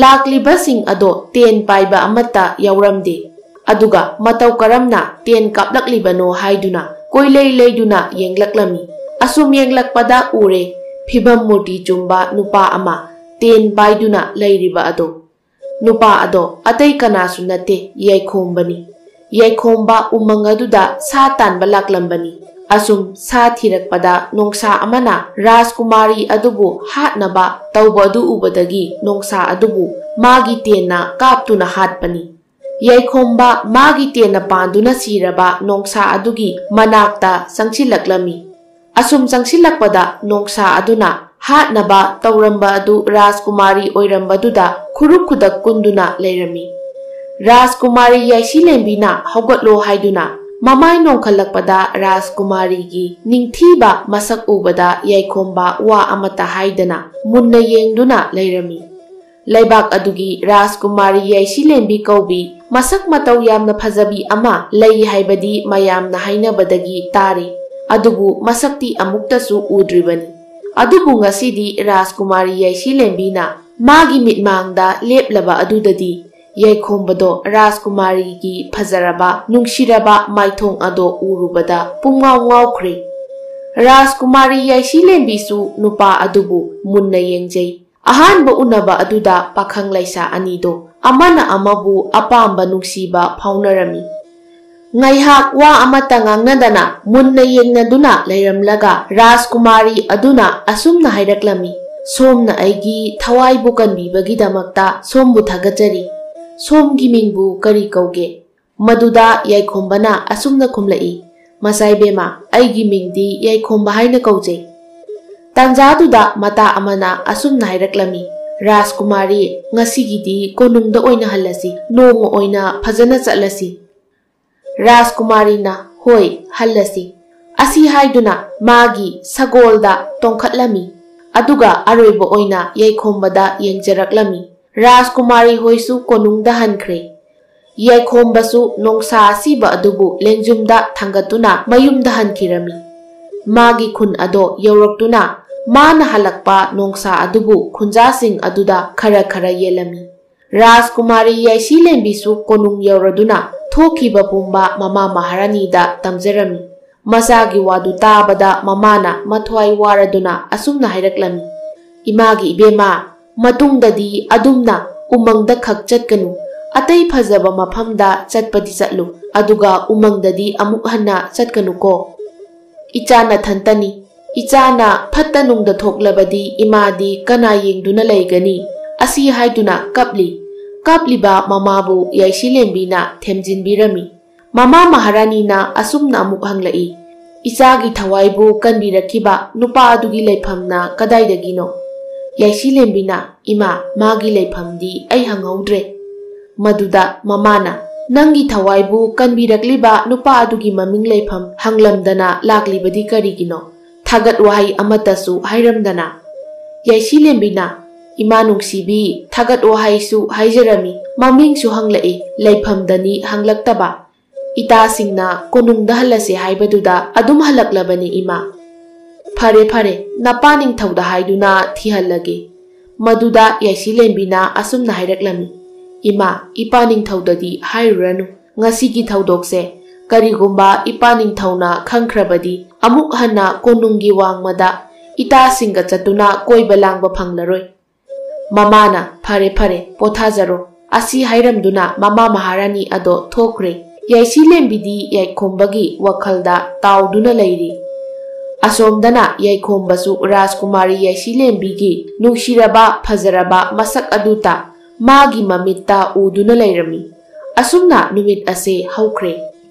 ꯂꯥꯛꯂꯤꯕꯁꯤꯡ ꯑꯗꯣ ꯇꯦꯟ ꯄꯥꯏꯕ ꯑꯃꯠꯇ ꯌꯥꯎꯔꯝꯗꯦ꯫ ꯑꯗꯨꯒ ꯃꯇꯧ ꯀꯔꯝꯅ ꯇꯦꯟ ꯀꯥꯞꯂꯛꯂꯤꯕꯅꯣ ꯍꯥꯏꯗꯨꯅ ꯀꯣꯏꯂꯩ ꯂꯩꯗꯨꯅ ꯌꯦꯡꯂꯛꯂꯝꯃꯤ꯫ ꯑꯁꯨꯝ ꯌꯦꯡꯂꯛꯄꯗ ꯎꯔꯦ, ꯐꯤꯚꯝ ꯃꯨꯔꯇꯤ ꯆꯨꯝꯕ ꯅꯨꯄꯥ ꯑꯃ ꯇꯦꯟ ꯄꯥꯏꯗꯨꯅ ꯂꯩꯔꯤꯕ ꯑꯗꯣ꯫ ꯅꯨꯄꯥ ꯑꯗꯣ ꯑꯇꯩ ꯀꯅꯥꯁꯨ ꯅꯠꯇꯦ, ꯌꯥꯏꯈꯣꯝꯕꯅꯤ꯫ ꯌꯥꯏꯈꯣꯝꯕ ꯎꯃꯪ ꯑꯗꯨꯗ ꯁꯥ ꯇꯥꯟꯕ ꯂꯥꯛꯂꯝꯕꯅꯤ꯫ ꯑꯁꯨꯝ ꯁꯥ ꯊꯤꯔꯛꯄꯗ ꯅꯣꯡꯁꯥ ꯑꯃꯅ ꯔꯥꯖꯀꯨꯃꯥꯔꯤ ꯑꯗꯨꯕꯨ ꯍꯥꯠꯅꯕ ꯇꯧꯕ ꯑꯗꯨ ꯎꯕꯗꯒꯤ ꯅꯣꯡꯁꯥ ꯑꯗꯨꯕꯨ ꯃꯥꯒꯤ ꯇꯦꯟꯅ ꯀꯥꯞꯇꯨꯅ ꯍꯥꯠꯄꯅꯤ꯫ ꯌꯥꯏꯈꯣꯝꯕ ꯃꯥꯒꯤ ꯇꯦꯟꯅ ꯄꯥꯟꯗꯨꯅ ꯁꯤꯔꯕ ꯅꯣꯡꯁꯥ ꯑꯗꯨꯒꯤ ꯃꯅꯥꯛꯇ ꯆꯪꯁꯤꯜꯂꯛꯂꯝꯃꯤ꯫ ꯑꯁꯨꯝ ꯆꯪꯁꯤꯜꯂꯛꯄꯗ ꯅꯣꯡꯁꯥ ꯑꯗꯨꯅ ꯍꯥꯠꯅꯕ ꯇꯧꯔꯝꯕ ꯑꯗꯨ ꯔꯥꯖꯀꯨꯃꯥꯔꯤ ꯑꯣꯏꯔꯝꯕꯗꯨꯗ ꯈꯨꯔꯨ ꯈꯨꯗꯛ ꯀꯨꯟꯗꯨꯅ ꯂꯩꯔꯝꯃꯤ꯫ ꯔꯥꯖꯀꯨꯃꯥꯔꯤ ꯌꯥꯏꯁꯤꯂꯦꯝꯕꯤꯅ ꯍꯧꯒꯠꯂꯣ ꯍꯥꯏꯗꯨꯅ ꯃꯃꯥꯏ ꯅꯣꯡꯈꯠꯂꯛꯄꯗ ꯔꯥꯖꯀꯨꯃꯥꯔꯤꯒꯤ ꯅꯤꯡꯊꯤꯕ ꯃꯁꯛ ꯎꯕꯗ ꯌꯥꯏꯈꯣꯝꯕ ꯋꯥ ꯑꯃꯠꯇ ꯍꯥꯏꯗꯅ ꯃꯨꯟꯅ ꯌꯦꯡꯗꯨꯅ ꯂꯩꯔꯝꯃꯤ꯫ ꯂꯩꯕꯥꯛ ꯑꯗꯨꯒꯤ ꯔꯥꯖꯀꯨꯃꯥꯔꯤ ꯌꯥꯏꯁꯤꯂꯦꯝꯕꯤ ꯀꯧꯕꯤ ꯃꯁꯛ ꯃꯇꯧ ꯌꯥꯝꯅ ꯐꯖꯕꯤ ꯑꯃ ꯂꯩ ꯍꯥꯏꯕꯗꯤ ꯃꯌꯥꯝꯅ ꯍꯥꯏꯅꯕꯗꯒꯤ ꯇꯥꯔꯤ꯫ ꯑꯗꯨꯕꯨ ꯃꯁꯛꯇꯤ ꯑꯃꯨꯛꯇꯁꯨ ꯎꯗ꯭ꯔꯤꯕꯅꯤ꯫ ꯑꯗꯨꯕꯨ ꯉꯁꯤꯗꯤ ꯔꯥꯖꯀꯨꯃꯥꯔꯤ ꯌꯥꯏꯁꯤꯂꯦꯝꯕꯤꯅ ꯃꯥꯒꯤ ꯃꯤꯠꯃꯥꯡꯗ ꯂꯦꯞꯂꯕ ꯑꯗꯨꯗꯗꯤ ꯌꯥꯏꯈꯣꯝꯕꯗꯣ ꯔꯥꯖꯀꯨꯃꯥꯔꯤꯒꯤ ꯐꯖꯔꯕ, ꯅꯨꯡꯁꯤꯔꯕ ꯃꯥꯏꯊꯣꯡ ꯑꯗꯣ ꯎꯔꯨꯕꯗ ꯄꯨꯡꯉꯥꯎ ꯉꯥꯎꯈ꯭ꯔꯦ꯫ ꯔꯥꯖꯀꯨꯃꯥꯔꯤ ꯌꯥꯏꯁꯤꯂꯦꯝꯕꯤꯁꯨ ꯅꯨꯄꯥ ꯑꯗꯨꯕꯨ ꯃꯨꯟꯅ ꯌꯦꯡꯖꯩ꯫ ꯑꯍꯥꯟꯕ ꯎꯅꯕ ꯑꯗꯨꯗ ꯄꯥꯈꯪ ꯂꯩꯁꯥ ꯑꯅꯤꯗꯣ ꯑꯃꯅ ꯑꯃꯕꯨ ꯑꯄꯥꯝꯕ ꯅꯨꯡꯁꯤꯕ ꯐꯥꯎꯅꯔꯝꯃꯤ꯫ ꯉꯥꯏꯍꯥꯛ ꯋꯥ ꯑꯃꯠꯇ ꯉꯥꯡꯅꯗꯅ ꯃꯨꯟꯅ ꯌꯦꯡꯅꯗꯨꯅ ꯂꯩꯔꯝꯂꯒ ꯔꯥꯖꯀꯨꯃꯥꯔꯤ ꯑꯗꯨꯅ ꯑꯁꯨꯝꯅ ꯍꯥꯏꯔꯛꯂꯝꯃꯤ, "ꯁꯣꯝꯅ ꯑꯩꯒꯤ ꯊꯋꯥꯏꯕꯨ ꯀꯟꯕꯤꯕꯒꯤꯗꯃꯛꯇ ꯁꯣꯝꯕꯨ ꯊꯥꯒꯠꯆꯔꯤ꯫ ꯁꯣꯝꯒꯤ ꯃꯤꯡꯕꯨ ꯀꯔꯤ ꯀꯧꯒꯦ?" ꯃꯗꯨꯗ ꯌꯥꯏꯈꯣꯝꯕꯅ ꯑꯁꯨꯝꯅ ꯈꯨꯝꯂꯛꯏ, "ꯃꯆꯥ ꯏꯕꯦꯝꯃ, ꯑꯩꯒꯤ ꯃꯤꯡꯗꯤ ꯌꯥꯏꯈꯣꯝꯕ ꯍꯥꯏꯅ ꯀꯧꯖꯩ꯫" ꯇꯥꯟꯖꯥꯗꯨꯗ ꯃꯇꯥ ꯑꯃꯅ ꯑꯁꯨꯝꯅ ꯍꯥꯏꯔꯛꯂꯝꯃꯤ, "ꯔꯥꯖꯀꯨꯃꯥꯔꯤ, ꯉꯁꯤꯒꯤꯗꯤ ꯀꯣꯅꯨꯡꯗ ꯑꯣꯏꯅ ꯍꯜꯂꯁꯤ, ꯅꯣꯡꯃ ꯑꯣꯏꯅ ꯐꯖꯅ ꯆꯠꯂꯁꯤ꯫" ꯔꯥꯖꯀꯨꯃꯥꯔꯤꯅ, "ꯍꯣꯏ, ꯍꯜꯂꯁꯤ" ꯑꯁꯤ ꯍꯥꯏꯗꯨꯅ ꯃꯥꯒꯤ ꯁꯒꯣꯜꯗ ꯇꯣꯡꯈꯠꯂꯝꯃꯤ꯫ ꯑꯗꯨꯒ ꯑꯔꯣꯏꯕ ꯑꯣꯏꯅ ꯌꯥꯏꯈꯣꯝꯕꯗ ꯌꯦꯡꯖꯔꯛꯂꯝꯃꯤ꯫ ꯔꯥꯖꯀꯨꯃꯥꯔꯤ ꯍꯣꯏꯁꯨ ꯀꯣꯅꯨꯡꯗ ꯍꯟꯈ꯭ꯔꯦ꯫ ꯌꯥꯏꯈꯣꯝꯕꯁꯨ ꯅꯣꯡꯁꯥ ꯑꯁꯤꯕ ꯑꯗꯨꯕꯨ ꯂꯦꯡꯖꯨꯝꯗ ꯊꯥꯡꯒꯠꯇꯨꯅ ꯃꯌꯨꯝꯗ ꯍꯟꯈꯤꯔꯝꯃꯤ꯫ ꯃꯥꯒꯤ ꯈꯨꯟ ꯑꯗꯣ ꯌꯧꯔꯛꯇꯨꯅ ꯃꯥꯅ ꯍꯜꯂꯛꯄ ꯅꯣꯡꯁꯥ ꯑꯗꯨꯕꯨ ꯈꯨꯟꯖꯥꯁꯤꯡ ꯑꯗꯨꯗ ꯈꯔ ꯈꯔ ꯌꯦꯜꯂꯝꯃꯤ꯫ ꯔꯥꯖꯀꯨꯃꯥꯔꯤ ꯌꯥꯏꯁꯤꯂꯦꯝꯕꯤꯁꯨ ꯀꯣꯅꯨꯡ ꯌꯧꯔꯗꯨꯅ ꯊꯣꯛꯈꯤꯕ ꯄꯨꯝꯕ ꯃꯃꯥ ꯃꯍꯥꯔꯥꯅꯤꯗ ꯇꯝꯖꯔꯝꯃꯤ꯫ ꯃꯆꯥꯒꯤ ꯋꯥꯗꯨ ꯇꯥꯕꯗ ꯃꯃꯥꯅ ꯃꯊ꯭ꯋꯥꯏ ꯋꯥꯔꯗꯨꯅ ꯑꯁꯨꯝꯅ ꯍꯥꯏꯔꯛꯂꯝꯃꯤ, "ꯏꯃꯥꯒꯤ ꯏꯕꯦꯝꯃ, ꯃꯇꯨꯡꯗꯗꯤ ꯑꯗꯨꯝꯅ ꯎꯃꯪꯗ ꯈꯛ ꯆꯠꯀꯅꯨ꯫ ꯑꯇꯩ ꯐꯖꯕ ꯃꯐꯝꯗ ꯆꯠꯄꯗꯤ ꯆꯠꯂꯨ, ꯑꯗꯨꯒ ꯎꯃꯪꯗꯗꯤ ꯑꯃꯨꯛ ꯍꯟꯅ ꯆꯠꯀꯅꯨꯀꯣ꯫" "ꯏꯆꯥ ꯅꯊꯟꯇꯅꯤ꯫ ꯏꯆꯥꯅ ꯐꯠꯇ ꯅꯨꯡꯗ ꯊꯣꯛꯂꯕꯗꯤ ꯏꯃꯥꯗꯤ ꯀꯅꯥ ꯌꯦꯡꯗꯨꯅ ꯂꯩꯒꯅꯤ?" ꯑꯁꯤ ꯍꯥꯏꯗꯨꯅ ꯀꯞꯂꯤ꯫ ꯀꯞꯂꯤꯕ ꯃꯃꯥꯕꯨ ꯌꯥꯏꯁꯤꯂꯦꯝꯕꯤꯅ ꯊꯦꯝꯖꯤꯟꯕꯤꯔꯝꯃꯤ꯫ ꯃꯃꯥ ꯃꯍꯥꯔꯥꯅꯤꯅ ꯑꯁꯨꯝꯅ ꯑꯃꯨꯛ ꯍꯪꯂꯛꯏ, "ꯏꯆꯥꯒꯤ ꯊꯋꯥꯏꯕꯨ ꯀꯟꯕꯤꯔꯛꯈꯤꯕ ꯅꯨꯄꯥ ꯑꯗꯨꯒꯤ ꯂꯩꯐꯝꯅ ꯀꯗꯥꯏꯗꯒꯤꯅꯣ?" ꯌꯥꯏꯁꯤꯂꯦꯝꯕꯤꯅ, "ꯏꯃꯥ, ꯃꯥꯒꯤ ꯂꯩꯐꯝꯗꯤ ꯑꯩ ꯍꯪꯍꯧꯗ꯭ꯔꯦ"꯫ ꯃꯗꯨꯗ ꯃꯃꯥꯅ, "ꯅꯪꯒꯤ ꯊꯋꯥꯏꯕꯨ ꯀꯟꯕꯤꯔꯛꯂꯤꯕ ꯅꯨꯄꯥ ꯑꯗꯨꯒꯤ ꯃꯃꯤꯡ ꯂꯩꯐꯝ ꯍꯪꯂꯝꯗꯅ ꯂꯥꯛꯂꯤꯕꯗꯤ ꯀꯔꯤꯒꯤꯅꯣ? ꯊꯥꯒꯠ ꯋꯥꯍꯩ ꯑꯃꯠꯇꯁꯨ ꯍꯥꯏꯔꯝꯗꯅ?" ꯌꯥꯏꯁꯤꯂꯦꯝꯕꯤꯅ, "ꯏꯃꯥ ꯅꯨꯡꯁꯤꯕꯤ, ꯊꯥꯒꯠ ꯋꯥꯍꯩꯁꯨ ꯍꯥꯏꯖꯔꯝꯃꯤ, ꯃꯃꯤꯡꯁꯨ ꯍꯪꯂꯛꯏ, ꯂꯩꯐꯝꯗꯅꯤ ꯍꯪꯂꯛꯇꯕ꯫ ꯏꯇꯥꯁꯤꯡꯅ ꯀꯣꯅꯨꯡꯗ ꯍꯜꯂꯁꯦ ꯍꯥꯏꯕꯗꯨꯗ ꯑꯗꯨꯝ ꯍꯜꯂꯛꯂꯕꯅꯤ ꯏꯃꯥ"꯫ "ꯐꯔꯦ ꯐꯔꯦ, ꯅꯄꯥ ꯅꯤꯡꯊꯧꯗ ꯍꯥꯏꯗꯨꯅ ꯊꯤꯍꯜꯂꯒꯦ"꯫ ꯃꯗꯨꯗ ꯌꯥꯏꯁꯤꯂꯦꯝꯕꯤꯅ ꯑꯁꯨꯝꯅ ꯍꯥꯏꯔꯛꯂꯝꯃꯤ, "ꯏꯃꯥ, ꯏꯄꯥ ꯅꯤꯡꯊꯧꯗꯗꯤ ꯍꯥꯏꯔꯨꯔꯅꯨ꯫ ꯉꯁꯤꯒꯤ ꯊꯧꯗꯣꯛꯁꯦ ꯀꯔꯤꯒꯨꯝꯕ ꯏꯄꯥ ꯅꯤꯡꯊꯧꯅ ꯈꯪꯈ꯭ꯔꯕꯗꯤ ꯑꯃꯨꯛ ꯍꯟꯅ ꯀꯣꯅꯨꯡꯒꯤ ꯋꯥꯡꯃꯗ ꯏꯇꯥꯁꯤꯡꯒ ꯆꯠꯇꯨꯅ ꯀꯣꯏꯕ ꯂꯥꯡꯕ ꯐꯪꯂꯔꯣꯏ"꯫ ꯃꯃꯥꯅ, "ꯐꯔꯦ ꯐꯔꯦ, ꯄꯣꯊꯥꯖꯔꯣ"꯫ ꯑꯁꯤ ꯍꯥꯏꯔꯝꯗꯨꯅ ꯃꯃꯥ ꯃꯍꯥꯔꯥꯅꯤ ꯑꯗꯣ ꯊꯣꯛꯈ꯭ꯔꯦ꯫ ꯌꯥꯏꯁꯤꯂꯦꯝꯕꯤꯗꯤ ꯌꯥꯏꯈꯣꯝꯕꯒꯤ ꯋꯥꯈꯜꯗ ꯇꯥꯎꯗꯨꯅ ꯂꯩꯔꯤ꯫ ꯑꯁꯣꯝꯗꯅ ꯌꯥꯏꯈꯣꯝꯕꯁꯨ ꯔꯥꯖꯀꯨꯃꯥꯔꯤ ꯌꯥꯏꯁꯤꯂꯦꯝꯕꯤꯒꯤ ꯅꯨꯡꯁꯤꯔꯕ ꯐꯖꯔꯕ ꯃꯁꯛ ꯑꯗꯨꯇ ꯃꯥꯒꯤ ꯃꯃꯤꯠꯇ ꯎꯗꯨꯅ ꯂꯩꯔꯝꯃꯤ꯫ ꯑꯁꯨꯝꯅ ꯅꯨꯃꯤꯠ ꯑꯁꯦ ꯍꯧꯈ꯭ꯔꯦ꯫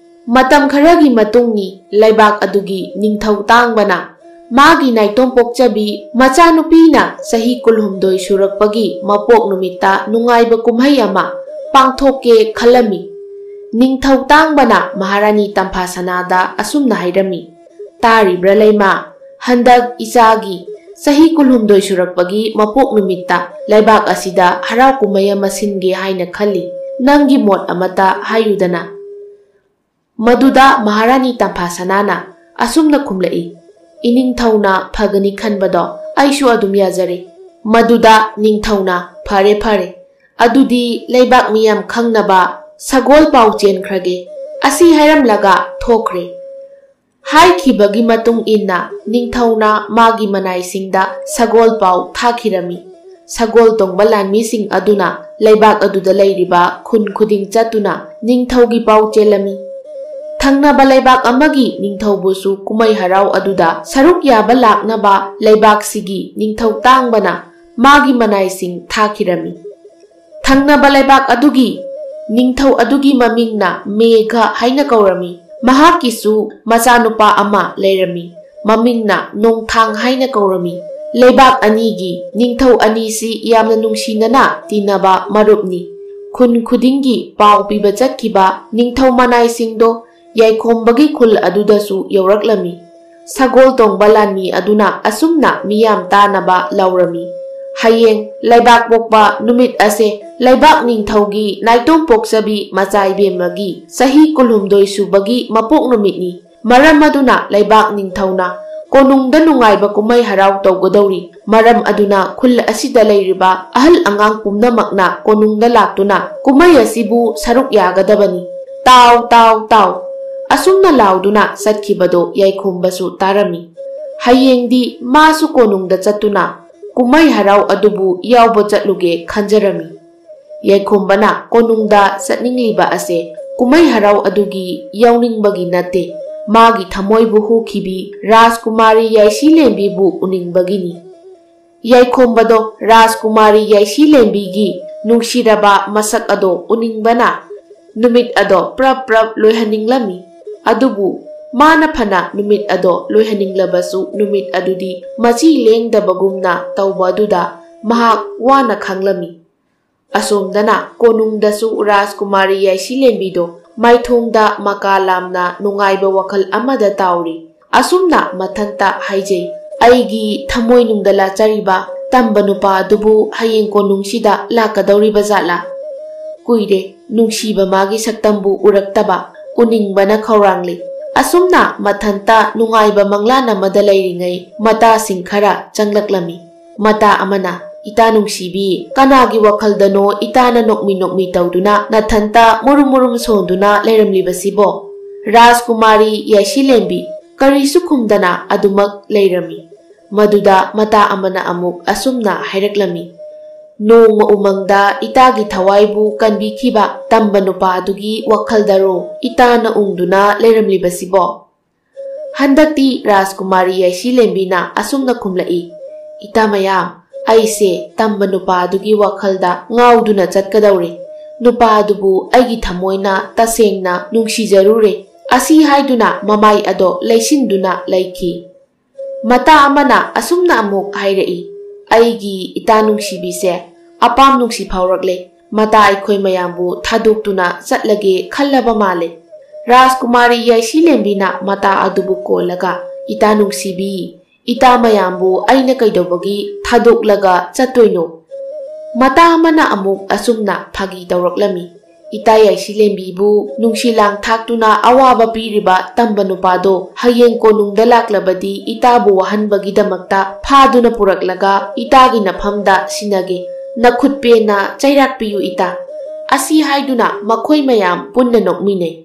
ꯃꯇꯝ ꯈꯔꯒꯤ ꯃꯇꯨꯡꯅꯤ ꯂꯩꯕꯥꯛ ꯑꯗꯨꯒꯤ ꯅꯤꯡꯊꯧ ꯇꯥꯡꯕꯅ ꯃꯥꯒꯤ ꯅꯥꯏꯇꯣꯝ ꯄꯣꯛꯆꯕꯤ ꯃꯆꯥꯅꯨꯄꯤꯅ ꯆꯍꯤ ꯀꯨꯟꯍꯨꯝꯗꯣꯏ ꯁꯨꯔꯛꯄꯒꯤ ꯃꯄꯣꯛ ꯅꯨꯃꯤꯠꯇ ꯅꯨꯡꯉꯥꯏꯕ ꯀꯨꯝꯍꯩ ꯑꯃ ꯄꯥꯡꯊꯣꯛꯀꯦ ꯈꯜꯂꯝꯃꯤ꯫ ꯅꯤꯡꯊꯧ ꯇꯥꯡꯕꯅ ꯃꯍꯥꯔꯥꯅꯤ ꯇꯝꯐꯥꯁꯅꯥꯗ ꯑꯁꯨꯝꯅ ꯍꯥꯏꯔꯝꯃꯤ, "ꯇꯥꯔꯤꯕ꯭ꯔꯥ ꯂꯩꯃ? ꯍꯟꯗꯛ ꯏꯆꯥꯒꯤ ꯆꯍꯤ ꯀꯨꯟꯍꯨꯝꯗꯣꯏ ꯁꯨꯔꯛꯄꯒꯤ ꯃꯄꯣꯛ ꯅꯨꯃꯤꯠꯇ ꯂꯩꯕꯥꯛ ꯑꯁꯤꯗ ꯍꯔꯥꯎ ꯀꯨꯝꯍꯩ ꯑꯃ ꯁꯤꯟꯒꯦ ꯍꯥꯏꯅ ꯈꯜꯂꯤ꯫ ꯅꯪꯒꯤ ꯃꯣꯠ ꯑꯃꯠꯇ ꯍꯥꯏꯌꯨꯗꯅ"꯫ ꯃꯗꯨꯗ ꯃꯍꯥꯔꯥꯅꯤ ꯇꯝꯐꯥꯁꯅꯥꯅ ꯑꯁꯨꯝꯅ ꯈꯨꯝꯂꯛꯏ, "ꯏꯅꯤꯡꯊꯧꯅ ꯐꯒꯅꯤ ꯈꯟꯕꯗꯣ ꯑꯩꯁꯨ ꯑꯗꯨꯝ ꯌꯥꯖꯔꯦ"꯫ ꯃꯗꯨꯗ ꯅꯤꯡꯊꯧꯅ, "ꯐꯔꯦ ꯐꯔꯦ, ꯑꯗꯨꯗꯤ ꯂꯩꯕꯥꯛ ꯃꯤꯌꯥꯝ ꯈꯪꯅꯕ ꯁꯒꯣꯜ ꯄꯥꯎ ꯆꯦꯟꯈ꯭ꯔꯒꯦ"꯫ ꯑꯁꯤ ꯍꯥꯏꯔꯝꯂꯒ ꯊꯣꯛꯈ꯭ꯔꯦ꯫ ꯍꯥꯏꯈꯤꯕꯒꯤ ꯃꯇꯨꯡ ꯏꯟꯅ ꯅꯤꯡꯊꯧꯅ ꯃꯥꯒꯤ ꯃꯅꯥꯏꯁꯤꯡꯗ ꯁꯒꯣꯜ ꯄꯥꯎ ꯊꯥꯈꯤꯔꯝꯃꯤ꯫ ꯁꯒꯣꯜ ꯇꯣꯡꯕ ꯂꯥꯟꯃꯤꯁꯤꯡ ꯑꯗꯨꯅ ꯂꯩꯕꯥꯛ ꯑꯗꯨꯗ ꯂꯩꯔꯤꯕ ꯈꯨꯟ ꯈꯨꯗꯤꯡ ꯆꯠꯇꯨꯅ ꯅꯤꯡꯊꯧꯒꯤ ꯄꯥꯎ ꯆꯦꯜꯂꯝꯃꯤ꯫ ꯊꯪꯅꯕ ꯂꯩꯕꯥꯛ ꯑꯃꯒꯤ ꯅꯤꯡꯊꯧꯕꯨꯁꯨ ꯀꯨꯝꯍꯩ ꯍꯔꯥꯎ ꯑꯗꯨꯗ ꯁꯔꯨꯛ ꯌꯥꯕ ꯂꯥꯛꯅꯕ ꯂꯩꯕꯥꯛꯁꯤꯒꯤ ꯅꯤꯡꯊꯧ ꯇꯥꯡꯕꯅ ꯃꯥꯒꯤ ꯃꯅꯥꯏꯁꯤꯡ ꯊꯥꯈꯤꯔꯝꯃꯤ꯫ ꯊꯪꯅꯕ ꯂꯩꯕꯥꯛ ꯑꯗꯨꯒꯤ ꯅꯤꯡꯊꯧ ꯑꯗꯨꯒꯤ ꯃꯃꯤꯡꯅ ꯃꯦꯘ ꯍꯥꯏꯅ ꯀꯧꯔꯝꯃꯤ꯫ ꯃꯍꯥꯛꯀꯤꯁꯨ ꯃꯆꯥꯅꯨꯄꯥ ꯑꯃ ꯂꯩꯔꯝꯃꯤ꯫ ꯃꯃꯤꯡꯅ ꯅꯣꯡꯊꯥꯡ ꯍꯥꯏꯅ ꯀꯧꯔꯝꯃꯤ꯫ ꯂꯩꯕꯥꯛ ꯑꯅꯤꯒꯤ ꯅꯤꯡꯊꯧ ꯑꯅꯤꯁꯤ ꯌꯥꯝꯅ ꯅꯨꯡꯁꯤꯅꯅ ꯇꯤꯟꯅꯕ ꯃꯔꯨꯞꯅꯤ꯫ ꯈꯨꯟ ꯈꯨꯗꯤꯡꯒꯤ ꯄꯥꯎ ꯄꯤꯕ ꯆꯠꯈꯤꯕ ꯅꯤꯡꯊꯧ ꯃꯅꯥꯏꯁꯤꯡꯗꯣ ꯌꯥꯏꯈꯣꯝꯕꯒꯤ ꯈꯨꯜ ꯑꯗꯨꯗꯁꯨ ꯌꯧꯔꯛꯂꯝꯃꯤ꯫ ꯁꯒꯣꯜ ꯇꯣꯡꯕ ꯂꯥꯟꯃꯤ ꯑꯗꯨꯅ ꯑꯁꯨꯝꯅ ꯃꯤꯌꯥꯝ ꯇꯥꯅꯕ ꯂꯥꯎꯔꯝꯃꯤ, "ꯍꯌꯦꯡ ꯂꯩꯕꯥꯛ ꯄꯣꯛꯄ ꯅꯨꯃꯤꯠ ꯑꯁꯦ ꯂꯩꯕꯥꯛ ꯅꯤꯡꯊꯧꯒꯤ ꯅꯥꯏꯇꯣꯝ ꯄꯣꯛꯆꯕꯤ ꯃꯆꯥ ꯏꯕꯦꯝꯃꯒꯤ ꯆꯍꯤ ꯀꯨꯟꯍꯨꯝꯗꯣꯏ ꯁꯨꯕꯒꯤ ꯃꯄꯣꯛ ꯅꯨꯃꯤꯠꯅꯤ꯫ ꯃꯔꯝ ꯑꯗꯨꯅ ꯂꯩꯕꯥꯛ ꯅꯤꯡꯊꯧꯅ ꯀꯣꯅꯨꯡꯗ ꯅꯨꯡꯉꯥꯏꯕ ꯀꯨꯝꯍꯩ ꯍꯔꯥꯎ ꯇꯧꯒꯗꯧꯔꯤ꯫ ꯃꯔꯝ ꯑꯗꯨꯅ ꯈꯨꯜ ꯑꯁꯤꯗ ꯂꯩꯔꯤꯕ ꯑꯍꯜ ꯑꯉꯥꯡ ꯄꯨꯝꯅꯃꯛꯅ ꯀꯣꯅꯨꯡꯗ ꯂꯥꯛꯇꯨꯅ ꯀꯨꯝꯍꯩ ꯑꯁꯤꯕꯨ ꯁꯔꯨꯛ ꯌꯥꯒꯗꯕꯅꯤ꯫ ꯇꯥꯎ, ꯇꯥꯎ, ꯇꯥꯎ! ꯑꯁꯨꯝꯅ ꯂꯥꯎꯗꯨꯅ ꯆꯠꯈꯤꯕꯗꯣ ꯌꯥꯏꯈꯣꯝꯕꯁꯨ ꯇꯥꯔꯝꯃꯤ꯫ ꯍꯌꯦꯡꯗꯤ ꯃꯥꯁꯨ ꯀꯣꯅꯨꯡꯗ ꯆꯠꯇꯨꯅ ꯀꯨꯝꯍꯩ ꯍꯔꯥꯎ ꯑꯗꯨꯕꯨ ꯌꯥꯎꯕ ꯆꯠꯂꯨꯒꯦ ꯈꯟꯖꯔꯝꯃꯤ꯫ ꯌꯥꯏꯈꯣꯝꯕꯅ ꯀꯣꯅꯨꯡꯗ ꯆꯠꯅꯤꯡꯂꯤꯕ ꯑꯁꯦ ꯀꯨꯝꯍꯩ ꯍꯔꯥꯎ ꯑꯗꯨꯒꯤ ꯌꯥꯎꯅꯤꯡꯕꯒꯤ ꯅꯠꯇꯦ, ꯃꯥꯒꯤ ꯊꯃꯣꯏꯕꯨ ꯍꯨꯈꯤꯕꯤ ꯔꯥꯖꯀꯨꯃꯥꯔꯤ ꯌꯥꯏꯁꯤꯂꯦꯝꯕꯤꯕꯨ ꯎꯅꯤꯡꯕꯒꯤꯅꯤ꯫ ꯌꯥꯏꯈꯣꯝꯕꯗꯣ ꯔꯥꯖꯀꯨꯃꯥꯔꯤ ꯌꯥꯏꯁꯤꯂꯦꯝꯕꯤꯒꯤ ꯅꯨꯡꯁꯤꯔꯕ ꯃꯁꯛ ꯑꯗꯣ ꯎꯅꯤꯡꯕꯅ ꯅꯨꯃꯤꯠ ꯑꯗꯣ ꯄ꯭ꯔꯞ ꯄ꯭ꯔꯞ ꯂꯣꯏꯍꯟꯅꯤꯡꯂꯝꯃꯤ꯫ ꯑꯗꯨꯕꯨ ꯃꯥꯅ ꯐꯅ ꯅꯨꯃꯤꯠ ꯑꯗꯣ ꯂꯣꯏꯍꯟꯅꯤꯡꯂꯕꯁꯨ ꯅꯨꯃꯤꯠ ꯑꯗꯨꯗꯤ ꯃꯆꯤ ꯂꯦꯡꯗꯕꯒꯨꯝꯅ ꯇꯧꯕ ꯑꯗꯨꯗ ꯃꯍꯥꯛ ꯋꯥꯅ ꯈꯥꯡꯂꯝꯃꯤ꯫ ꯑꯁꯣꯝꯗꯅ ꯀꯣꯅꯨꯡꯗꯁꯨ ꯔꯥꯖꯀꯨꯃꯥꯔꯤ ꯌꯥꯏꯁꯤꯂꯦꯝꯕꯤꯗꯣ ꯃꯥꯏꯊꯣꯡꯗ ꯃꯀꯥ ꯂꯥꯝꯅ ꯅꯨꯡꯉꯥꯏꯕ ꯋꯥꯈꯜ ꯑꯃꯗ ꯇꯥꯎꯔꯤ꯫ ꯑꯁꯨꯝꯅ ꯃꯊꯟꯇ ꯍꯥꯏꯖꯩ, "ꯑꯩꯒꯤ ꯊꯃꯣꯏꯅꯨꯡꯗ ꯂꯥꯠꯆꯔꯤꯕ ꯇꯝꯕ ꯅꯨꯄꯥ ꯑꯗꯨꯕꯨ ꯍꯌꯦꯡ ꯀꯣꯅꯨꯡꯁꯤꯗ ꯂꯥꯛꯀꯗꯧꯔꯤꯕ ꯖꯥꯠꯂꯥ? ꯀꯨꯏꯔꯦ ꯅꯨꯡꯁꯤꯕ ꯃꯥꯒꯤ ꯁꯛꯇꯝꯕꯨ ꯎꯔꯛꯇꯕ, ꯎꯅꯤꯡꯕꯅ ꯈꯧꯔꯥꯡꯂꯤ꯫" ꯑꯁꯨꯝꯅ ꯃꯊꯟꯇ ꯅꯨꯡꯉꯥꯏꯕ ꯃꯪꯂꯥꯟ ꯑꯃꯗ ꯂꯩꯔꯤꯉꯩ ꯃꯇꯥꯁꯤꯡ ꯈꯔ ꯆꯪꯂꯛꯂꯝꯃꯤ꯫ ꯃꯇꯥ ꯑꯃꯅ, "ꯏꯇꯥ ꯅꯨꯡꯁꯤꯕꯤ, ꯀꯅꯥꯒꯤ ꯋꯥꯈꯜꯗꯅꯣ ꯏꯇꯥꯅ ꯅꯣꯛꯃꯤ ꯅꯣꯛꯃꯤ ꯇꯧꯗꯨꯅ ꯅꯊꯟꯇ ꯃꯨꯔꯨꯝ ꯃꯨꯔꯨꯝ ꯁꯣꯟꯗꯨꯅ ꯂꯩꯔꯝꯂꯤꯕꯁꯤꯕꯣ?" ꯔꯥꯖꯀꯨꯃꯥꯔꯤ ꯌꯥꯏꯁꯤꯂꯦꯝꯕꯤ ꯀꯔꯤꯁꯨ ꯈꯨꯝꯗꯅ ꯑꯗꯨꯃꯛ ꯂꯩꯔꯝꯃꯤ꯫ ꯃꯗꯨꯗ ꯃꯇꯥ ꯑꯃꯅ ꯑꯃꯨꯛ ꯑꯁꯨꯝꯅ ꯍꯥꯏꯔꯛꯂꯝꯃꯤ, "ꯅꯣꯡꯃ ꯎꯃꯪꯗ ꯏꯇꯥꯒꯤ ꯊꯋꯥꯏꯕꯨ ꯀꯟꯕꯤꯈꯤꯕ ꯇꯝꯕ ꯅꯨꯄꯥ ꯑꯗꯨꯒꯤ ꯋꯥꯈꯜꯗꯔꯣ ꯏꯇꯥꯅ ꯎꯪꯗꯨꯅ ꯂꯩꯔꯝꯂꯤꯕꯁꯤꯕꯣ?" ꯍꯟꯗꯛꯇꯤ ꯔꯥꯖꯀꯨꯃꯥꯔꯤ ꯌꯥꯏꯁꯤꯂꯦꯝꯕꯤꯅ ꯑꯁꯨꯝꯅ ꯈꯨꯝꯂꯛꯏ, "ꯏꯇꯥ ꯃꯌꯥꯝ, ꯑꯩꯁꯦ ꯇꯝꯕ ꯅꯨꯄꯥ ꯑꯗꯨꯒꯤ ꯋꯥꯈꯜꯗ ꯉꯥꯎꯗꯨꯅ ꯆꯠꯀꯗꯧꯔꯦ꯫ ꯅꯨꯄꯥ ꯑꯗꯨꯕꯨ ꯑꯩꯒꯤ ꯊꯃꯣꯏꯅ ꯇꯁꯦꯡꯅ ꯅꯨꯡꯁꯤꯖꯔꯨꯔꯦ꯫ ꯑꯁꯤ ꯍꯥꯏꯗꯨꯅ ꯃꯃꯥꯏ ꯑꯗꯣ ꯂꯩꯁꯤꯟꯗꯨꯅ ꯂꯩꯈꯤ꯫ ꯃꯇꯥ ꯑꯃꯅ ꯑꯁꯨꯝꯅ ꯑꯃꯨꯛ ꯍꯥꯏꯔꯛꯏ, "ꯑꯩꯒꯤ ꯏꯇꯥ ꯅꯨꯡꯁꯤꯕꯤꯁꯦ, ꯑꯄꯥꯝ ꯅꯨꯡꯁꯤ ꯐꯥꯎꯔꯛꯂꯦ꯫ ꯃꯇꯥ ꯑꯩꯈꯣꯏ ꯃꯌꯥꯝꯕꯨ ꯊꯥꯗꯣꯛꯇꯨꯅ ꯆꯠꯂꯒꯦ ꯈꯜꯂꯕ ꯃꯥꯜꯂꯦ꯫" ꯔꯥꯖꯀꯨꯃꯥꯔꯤ ꯌꯥꯏꯁꯤꯂꯦꯝꯕꯤꯅ ꯃꯇꯥ ꯑꯗꯨꯕꯨ ꯀꯣꯜꯂꯒ, "ꯏꯇꯥ ꯅꯨꯡꯁꯤꯕꯤ, ꯏꯇꯥ ꯃꯌꯥꯝꯕꯨ ꯑꯩꯅ ꯀꯩꯗꯧꯕꯒꯤ ꯊꯥꯗꯣꯛꯂꯒ ꯆꯠꯇꯣꯏꯅꯣ?" ꯃꯇꯥ ꯑꯃꯅ ꯑꯃꯨꯛ ꯑꯁꯨꯝꯅ ꯐꯥꯒꯤ ꯇꯧꯔꯛꯂꯝꯃꯤ, "ꯏꯇꯥ ꯌꯥꯏꯁꯤꯂꯦꯝꯕꯤꯕꯨ ꯅꯨꯡꯁꯤ ꯂꯥꯡ ꯊꯥꯛꯇꯨꯅ ꯑꯋꯥꯕ ꯄꯤꯔꯤꯕ ꯇꯝꯕ ꯅꯨꯄꯥꯗꯣ ꯍꯌꯦꯡ ꯀꯣꯅꯨꯡꯗ ꯂꯥꯛꯂꯕꯗꯤ ꯏꯇꯥꯕꯨ ꯋꯥꯍꯟꯕꯒꯤꯗꯃꯛꯇ ꯐꯥꯗꯨꯅ ꯄꯨꯔꯛꯂꯒ ꯏꯇꯥꯒꯤ ꯅꯐꯝꯗ ꯁꯤꯟꯅꯒꯦ꯫ ꯅꯈꯨꯠ ꯄꯦꯟꯅ ꯆꯩꯔꯥꯛꯄꯤꯌꯨ ꯏꯇꯥ꯫" ꯑꯁꯤ ꯍꯥꯏꯗꯨꯅ ꯃꯈꯣꯏ ꯃꯌꯥꯝ ꯄꯨꯟꯅ ꯅꯣꯛꯃꯤꯟꯅꯩ꯫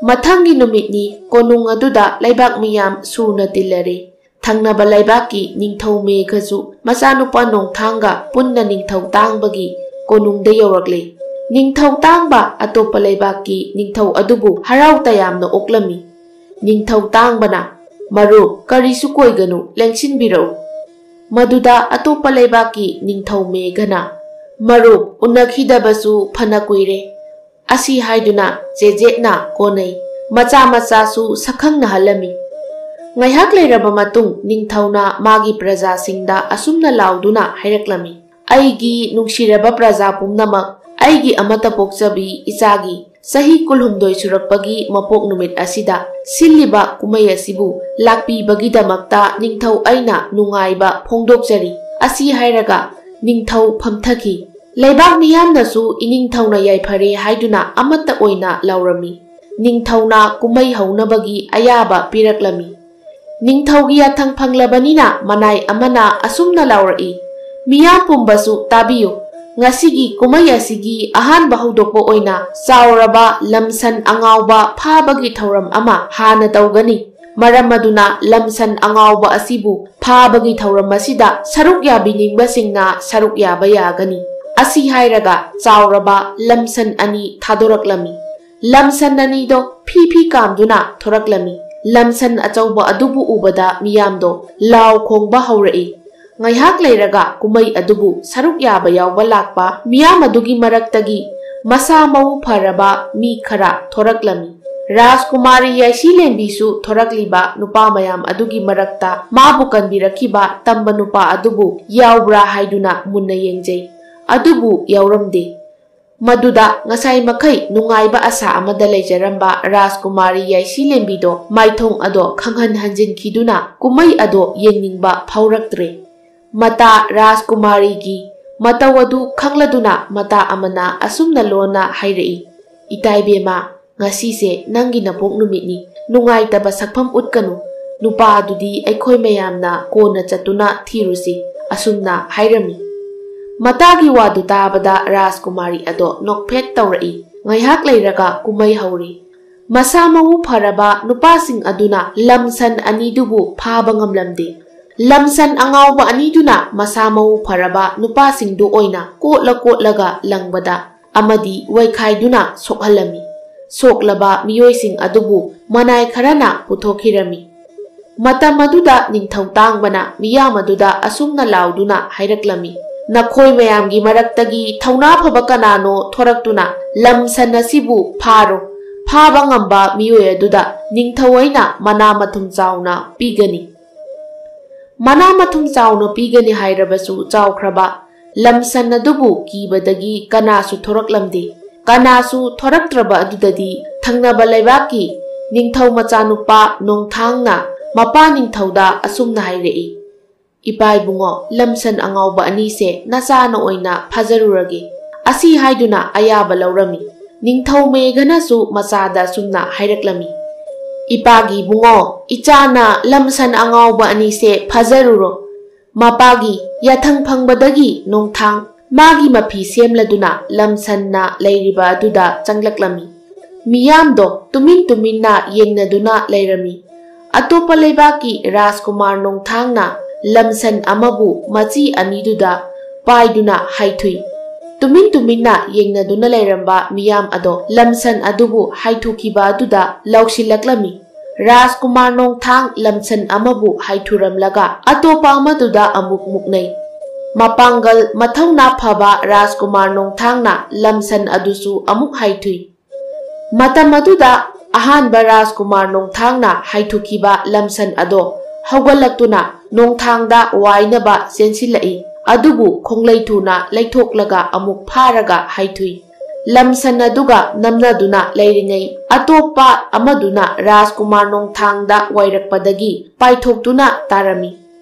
ꯃꯊꯪꯒꯤ ꯅꯨꯃꯤꯠꯅꯤ꯫ ꯀꯣꯅꯨꯡ ꯑꯗꯨꯗ ꯂꯩꯕꯥꯛ ꯃꯤꯌꯥꯝ ꯁꯨꯅ ꯇꯤꯜꯂꯔꯦ꯫ ꯊꯪꯅꯕ ꯂꯩꯕꯥꯛꯀꯤ ꯅꯤꯡꯊꯧ ꯃꯦꯘꯁꯨ ꯃꯆꯥꯅꯨꯄꯥ ꯅꯣꯡꯊꯥꯡꯒ ꯄꯨꯟꯅ ꯅꯤꯡꯊꯧ ꯇꯥꯡꯕꯒꯤ ꯀꯣꯅꯨꯡꯗ ꯌꯧꯔꯛꯂꯦ꯫ ꯅꯤꯡꯊꯧ ꯇꯥꯡꯕ ꯑꯇꯣꯞꯄ ꯂꯩꯕꯥꯛꯀꯤ ꯅꯤꯡꯊꯧ ꯑꯗꯨꯕꯨ ꯍꯔꯥꯎ ꯇꯌꯥꯝꯅ ꯑꯣꯛꯂꯝꯃꯤ꯫ ꯅꯤꯡꯊꯧ ꯇꯥꯡꯕꯅ, "ꯃꯔꯨꯞ, ꯀꯔꯤꯁꯨ ꯀꯣꯏꯒꯅꯨ, ꯂꯦꯡꯁꯤꯟꯕꯤꯔꯛꯎ꯫" ꯃꯗꯨꯗ ꯑꯇꯣꯞꯄ ꯂꯩꯕꯥꯛꯀꯤ ꯅꯤꯡꯊꯧ ꯃꯦꯘꯅ, "ꯃꯔꯨꯞ, ꯎꯅꯈꯤꯗꯕꯁꯨ ꯐꯅ ꯀꯨꯏꯔꯦ꯫ ꯑꯁꯤ ꯍꯥꯏꯗꯨꯅ ꯆꯦꯖꯦꯠꯅ ꯀꯣꯟꯅꯩ꯫ ꯃꯆꯥ ꯃꯆꯥꯁꯨ ꯁꯛꯈꯪꯅꯍꯜꯂꯝꯃꯤ꯫ ꯉꯥꯏꯍꯥꯛ ꯂꯩꯔꯕ ꯃꯇꯨꯡ ꯅꯤꯡꯊꯧꯅ ꯃꯥꯒꯤ ꯄ꯭ꯔꯖꯥꯁꯤꯡꯗ ꯑꯁꯨꯝꯅ ꯂꯥꯎꯗꯨꯅ ꯍꯥꯏꯔꯛꯂꯝꯃꯤ, "ꯑꯩꯒꯤ ꯅꯨꯡꯁꯤꯔꯕ ꯄ꯭ꯔꯖꯥ ꯄꯨꯝꯅꯃꯛ, ꯑꯩꯒꯤ ꯑꯃꯠꯇ ꯄꯣꯛꯆꯕꯤ ꯏꯆꯥꯒꯤ ꯆꯍꯤ ꯀꯨꯟꯍꯨꯝꯗꯣꯏ ꯁꯨꯔꯛꯄꯒꯤ ꯃꯄꯣꯛ ꯅꯨꯃꯤꯠ ꯑꯁꯤꯗ ꯁꯤꯜꯂꯤꯕ ꯀꯨꯝꯍꯩ ꯑꯁꯤꯕꯨ ꯂꯥꯛꯄꯤꯕꯒꯤꯗꯃꯛꯇ ꯅꯤꯡꯊꯧ ꯑꯩꯅ ꯅꯨꯡꯉꯥꯏꯕ ꯐꯣꯡꯗꯣꯛꯆꯔꯤ꯫" ꯑꯁꯤ ꯍꯥꯏꯔꯒ ꯅꯤꯡꯊꯧ ꯐꯝꯊꯈꯤ꯫ ꯂꯩꯕꯥꯛ ꯃꯤꯌꯥꯝꯅꯁꯨ ꯏꯅꯤꯡꯊꯧꯅ ꯌꯥꯏꯐꯔꯦ ꯍꯥꯏꯗꯨꯅ ꯑꯃꯠꯇ ꯑꯣꯏꯅ ꯂꯥꯎꯔꯝꯃꯤ꯫ ꯅꯤꯡꯊꯧꯅ ꯀꯨꯝꯍꯩ ꯍꯧꯅꯕꯒꯤ ꯑꯌꯥꯕ ꯄꯤꯔꯛꯂꯝꯃꯤ꯫ ꯅꯤꯡꯊꯧꯒꯤ ꯌꯥꯊꯪ ꯐꯪꯂꯕꯅꯤꯅ ꯃꯅꯥꯏ ꯑꯃꯅ ꯑꯁꯨꯝꯅ ꯂꯥꯎꯔꯛꯏ, "ꯃꯤꯌꯥꯝ ꯄꯨꯝꯕꯁꯨ ꯇꯥꯕꯤꯌꯨ꯫ ꯉꯁꯤꯒꯤ ꯀꯨꯝꯍꯩ ꯑꯁꯤꯒꯤ ꯑꯍꯥꯟꯕ ꯍꯧꯗꯣꯛꯄ ꯑꯣꯏꯅ ꯆꯥꯎꯔꯕ ꯂꯝꯁꯟ ꯑꯉꯥꯎꯕ ꯐꯥꯕꯒꯤ ꯊꯧꯔꯝ ꯑꯃ ꯍꯥꯟꯅ ꯇꯧꯒꯅꯤ꯫ ꯃꯔꯝ ꯑꯗꯨꯅ ꯂꯝꯁꯟ ꯑꯉꯥꯎꯕ ꯑꯁꯤꯕꯨ ꯐꯥꯕꯒꯤ ꯊꯧꯔꯝ ꯑꯁꯤꯗ ꯁꯔꯨꯛ ꯌꯥꯕꯤꯅꯤꯡꯕꯁꯤꯡꯅ ꯁꯔꯨꯛ ꯌꯥꯕ ꯌꯥꯒꯅꯤ꯫" ꯑꯁꯤ ꯍꯥꯏꯔꯒ ꯆꯥꯎꯔꯕ ꯂꯝꯁꯟ ꯑꯅꯤ ꯊꯥꯗꯣꯔꯛꯂꯝꯃꯤ꯫ ꯂꯝꯁꯟ ꯑꯅꯤꯗꯣ ꯐꯤ ꯐꯤ ꯀꯥꯝꯗꯨꯅ ꯊꯣꯔꯛꯂꯝꯃꯤ꯫ ꯂꯝꯁꯟ ꯑꯆꯧꯕ ꯑꯗꯨꯕꯨ ꯎꯕꯗ ꯃꯤꯌꯥꯝꯗꯣ ꯂꯥꯎ ꯈꯣꯡꯕ ꯍꯧꯔꯛꯏ꯫ ꯉꯥꯏꯍꯥꯛ ꯂꯩꯔꯒ ꯀꯨꯝꯍꯩ ꯑꯗꯨꯕꯨ ꯁꯔꯨꯛ ꯌꯥꯕ ꯌꯥꯎꯕ ꯂꯥꯛꯄ ꯃꯤꯌꯥꯝ ꯑꯗꯨꯒꯤ ꯃꯔꯛꯇꯒꯤ ꯃꯁꯥ ꯃꯎ ꯐꯔꯕ ꯃꯤ ꯈꯔ ꯊꯣꯔꯛꯂꯝꯃꯤ꯫ ꯔꯥꯖꯀꯨꯃꯥꯔꯤ ꯌꯥꯏꯁꯤꯂꯦꯝꯕꯤꯁꯨ ꯊꯣꯔꯛꯂꯤꯕ ꯅꯨꯄꯥ ꯃꯌꯥꯝ ꯑꯗꯨꯒꯤ ꯃꯔꯛꯇ ꯃꯥꯕꯨ ꯀꯟꯕꯤꯔꯛꯈꯤꯕ ꯇꯝꯕ ꯅꯨꯄꯥ ꯑꯗꯨꯕꯨ ꯌꯥꯎꯕ꯭ꯔꯥ ꯍꯥꯏꯗꯨꯅ ꯃꯨꯟꯅ ꯌꯦꯡꯖꯩ꯫ ꯑꯗꯨꯕꯨ ꯌꯥꯎꯔꯝꯗꯦ꯫ ꯃꯗꯨꯗ ꯉꯁꯥꯏ ꯃꯈꯩ ꯅꯨꯡꯉꯥꯏꯕ ꯑꯁꯥ ꯑꯃꯗ ꯂꯩꯖꯔꯝꯕ ꯔꯥꯖꯀꯨꯃꯥꯔꯤ ꯌꯥꯏꯁꯤꯂꯦꯝꯕꯤꯗꯣ ꯃꯥꯏꯊꯣꯡ ꯑꯗꯣ ꯈꯪꯍꯟ ꯍꯟꯖꯤꯟꯈꯤꯗꯨꯅ ꯀꯨꯝꯍꯩ ꯑꯗꯣ ꯌꯦꯡꯅꯤꯡꯕ ꯐꯥꯎꯔꯛꯇ꯭ꯔꯦ꯫ ꯃꯇꯥ ꯔꯥꯖꯀꯨꯃꯥꯔꯤꯒꯤ ꯃꯇꯧ ꯑꯗꯨ ꯈꯪꯂꯗꯨꯅ ꯃꯇꯥ ꯑꯃꯅ ꯑꯁꯨꯝꯅ ꯂꯣꯟꯅ ꯍꯥꯏꯔꯛꯏ, "ꯏꯇꯥ ꯏꯕꯦꯝꯃ, ꯉꯁꯤꯁꯦ ꯅꯪꯒꯤ ꯅꯄꯣꯛ ꯅꯨꯃꯤꯠꯅꯤ꯫ ꯅꯨꯡꯉꯥꯏꯇꯕ ꯁꯛꯐꯝ ꯎꯠꯀꯅꯨ꯫ ꯅꯨꯄꯥ ꯑꯗꯨꯗꯤ ꯑꯩꯈꯣꯏ ꯃꯌꯥꯝꯅ ꯀꯣꯟꯅ ꯆꯠꯇꯨꯅ ꯊꯤꯔꯨꯁꯤ," ꯑꯁꯨꯝꯅ ꯍꯥꯏꯔꯝꯃꯤ꯫ ꯃꯇꯥꯒꯤ ꯋꯥꯗꯨ ꯇꯥꯕꯗ ꯔꯥꯖꯀꯨꯃꯥꯔꯤ ꯑꯗꯣ ꯅꯣꯛꯐꯦꯠ ꯇꯧꯔꯛꯏ꯫ ꯉꯥꯏꯍꯥꯛ ꯂꯩꯔꯒ ꯀꯨꯝꯍꯩ ꯍꯧꯔꯤ꯫ ꯃꯁꯥ ꯃꯎ ꯐꯔꯕ ꯅꯨꯄꯥꯁꯤꯡ ꯑꯗꯨꯅ ꯂꯝꯁꯟ ꯑꯅꯤꯗꯨꯕꯨ ꯐꯥꯕ ꯉꯝꯂꯝꯗꯦ꯫ ꯂꯝꯁꯟ ꯑꯉꯥꯎꯕ ꯑꯅꯤꯗꯨꯅ ꯃꯁꯥ ꯃꯎ ꯐꯔꯕ ꯅꯨꯄꯥꯁꯤꯡꯗꯨ ꯑꯣꯏꯅ ꯀꯣꯠꯂ ꯀꯣꯠꯂꯒ ꯂꯪꯕꯗ ꯑꯃꯗꯤ ꯋꯥꯏꯈꯥꯏꯗꯨꯅ ꯁꯣꯛꯍꯜꯂꯝꯃꯤ꯫ ꯁꯣꯛꯂꯕ ꯃꯤꯑꯣꯏꯁꯤꯡ ꯑꯗꯨꯕꯨ ꯃꯅꯥꯏ ꯈꯔꯅ ꯄꯨꯊꯣꯛꯈꯤꯔꯝꯃꯤ꯫ ꯃꯇꯝ ꯑꯗꯨꯗ ꯅꯤꯡꯊꯧ ꯇꯥꯡꯕꯅ ꯃꯤꯌꯥꯝ ꯑꯗꯨꯗ ꯑꯁꯨꯝꯅ ꯂꯥꯎꯗꯨꯅ ꯍꯥꯏꯔꯛꯂꯝꯃꯤ, "ꯅꯈꯣꯏ ꯃꯌꯥꯝꯒꯤ ꯃꯔꯛꯇꯒꯤ ꯊꯧꯅꯥ ꯐꯕ ꯀꯅꯥꯅꯣ ꯊꯣꯔꯛꯇꯨꯅ ꯂꯝꯁꯟ ꯑꯁꯤꯕꯨ ꯐꯥꯔꯣ꯫ ꯐꯥꯕ ꯉꯝꯕ ꯃꯤꯑꯣꯏ ꯑꯗꯨꯗ ꯅꯤꯡꯊꯧ ꯑꯩꯅ ꯃꯅꯥ ꯃꯊꯨꯝ ꯆꯥꯎꯅ ꯄꯤꯒꯅꯤ꯫" ꯃꯅꯥ ꯃꯊꯨꯝ ꯆꯥꯎꯅ ꯄꯤꯒꯅꯤ ꯍꯥꯏꯔꯕꯁꯨ ꯆꯥꯎꯈ꯭ꯔꯕ ꯂꯝꯁꯟ ꯑꯗꯨꯕꯨ ꯀꯤꯕꯗꯒꯤ ꯀꯅꯥꯁꯨ ꯊꯣꯔꯛꯂꯝꯗꯦ꯫ ꯀꯅꯥꯁꯨ ꯊꯣꯔꯛꯇ꯭ꯔꯕ ꯑꯗꯨꯗꯗꯤ ꯊꯪꯅꯕ ꯂꯩꯕꯥꯛꯀꯤ ꯅꯤꯡꯊꯧ ꯃꯆꯥꯅꯨꯄꯥ ꯅꯣꯡꯊꯥꯡꯅ ꯃꯄꯥ ꯅꯤꯡꯊꯧꯗ ꯑꯁꯨꯝꯅ ꯍꯥꯏꯔꯛꯏ, "ꯏꯄꯥ ꯏꯕꯨꯡꯉꯣ, ꯂꯝꯁꯟ ꯑꯉꯥꯎꯕ ꯑꯅꯤꯁꯦ ꯅꯆꯥꯅ ꯑꯣꯏꯅ ꯐꯥꯖꯔꯨꯔꯒꯦ꯫" ꯑꯁꯤ ꯍꯥꯏꯗꯨꯅ ꯑꯌꯥꯕ ꯂꯧꯔꯝꯃꯤ꯫ ꯅꯤꯡꯊꯧ ꯃꯦꯘꯅꯁꯨ ꯃꯆꯥꯗ ꯑꯁꯨꯝꯅ ꯍꯥꯏꯔꯛꯂꯝꯃꯤ, "ꯏꯄꯥꯒꯤ ꯏꯕꯨꯡꯉꯣ, ꯏꯆꯥꯅ ꯂꯝꯁꯟ ꯑꯉꯥꯎꯕ ꯑꯅꯤꯁꯦ ꯐꯥꯖꯔꯨꯔꯣ꯫" ꯃꯄꯥꯒꯤ ꯌꯥꯊꯪ ꯐꯪꯕꯗꯒꯤ ꯅꯣꯡꯊꯥꯡ ꯃꯥꯒꯤ ꯃꯐꯤ ꯁꯦꯝꯂꯗꯨꯅ ꯂꯝꯁꯟꯅ ꯂꯩꯔꯤꯕ ꯑꯗꯨꯗ ꯆꯪꯂꯛꯂꯝꯃꯤ꯫ ꯃꯤꯌꯥꯝꯗꯣ ꯇꯨꯃꯤꯟ ꯇꯨꯃꯤꯟꯅ ꯌꯦꯡꯅꯗꯨꯅ ꯂꯩꯔꯝꯃꯤ꯫ ꯑꯇꯣꯞꯄ ꯂꯩꯕꯥꯛꯀꯤ ꯔꯥꯖꯀꯨꯃꯥꯔ ꯅꯣꯡꯊꯥꯡꯅ ꯂꯝꯁꯟ ꯑꯃꯕꯨ ꯃꯆꯤ ꯑꯅꯤꯗꯨꯗ ꯄꯥꯏꯗꯨꯅ ꯍꯥꯏꯊꯨꯏ꯫ ꯇꯨꯃꯤꯟ ꯇꯨꯃꯤꯟꯅ ꯌꯦꯡꯅꯗꯨꯅ ꯂꯩꯔꯝꯕ ꯃꯤꯌꯥꯝ ꯑꯗꯣ ꯂꯝꯁꯟ ꯑꯗꯨꯕꯨ ꯍꯥꯏꯊꯨꯈꯤꯕ ꯑꯗꯨꯗ ꯂꯥꯎꯁꯤꯜꯂꯛꯂꯝꯃꯤ꯫ ꯔꯥꯖꯀꯨꯃꯥꯔ ꯅꯣꯡꯊꯥꯡ ꯂꯝꯁꯟ ꯑꯃꯕꯨ ꯍꯥꯏꯊꯨꯔꯝꯂꯒ ꯑꯇꯣꯞꯄ ꯑꯃꯗꯨꯗ ꯑꯃꯨꯛ ꯃꯨꯛꯅꯩ꯫ ꯃꯄꯥꯡꯒꯜ ꯃꯊꯧꯅꯥ ꯐꯕ ꯔꯥꯖꯀꯨꯃꯥꯔ ꯅꯣꯡꯊꯥꯡꯅ ꯂꯝꯁꯟ ꯑꯗꯨꯁꯨ ꯑꯃꯨꯛ ꯍꯥꯏꯊꯨꯏ꯫ ꯃꯇꯝ ꯑꯗꯨꯗ ꯑꯍꯥꯟꯕ ꯔꯥꯖꯀꯨꯃꯥꯔ ꯅꯣꯡꯊꯥꯡꯅ ꯍꯥꯏꯊꯨꯈꯤꯕ ꯂꯝꯁꯟ ꯑꯗꯣ ꯍꯧꯒꯠꯂꯛꯇꯨꯅ ꯅꯣꯡꯊꯥꯡꯗ ꯋꯥꯏꯅꯕ ꯆꯦꯟꯁꯤꯜꯂꯛꯏ꯫ ꯑꯗꯨꯕꯨ ꯈꯣꯡꯂꯩ ꯊꯨꯅ ꯂꯩꯊꯣꯛꯂꯒ ꯑꯃꯨꯛ ꯐꯥꯔꯒ ꯍꯥꯏꯊꯨꯏ꯫ ꯂꯝꯁꯟ ꯑꯗꯨꯒ ꯅꯝꯅꯗꯨꯅ ꯂꯩꯔꯤꯉꯩ ꯑꯇꯣꯞꯄ ꯑꯃꯗꯨꯅ ꯔꯥꯖꯀꯨꯃꯥꯔ ꯅꯣꯡꯊꯥꯡꯗ ꯋꯥꯏꯔꯛꯄꯗꯒꯤ ꯄꯥꯏꯊꯣꯛꯇꯨꯅ ꯇꯥꯔꯝꯃꯤ꯫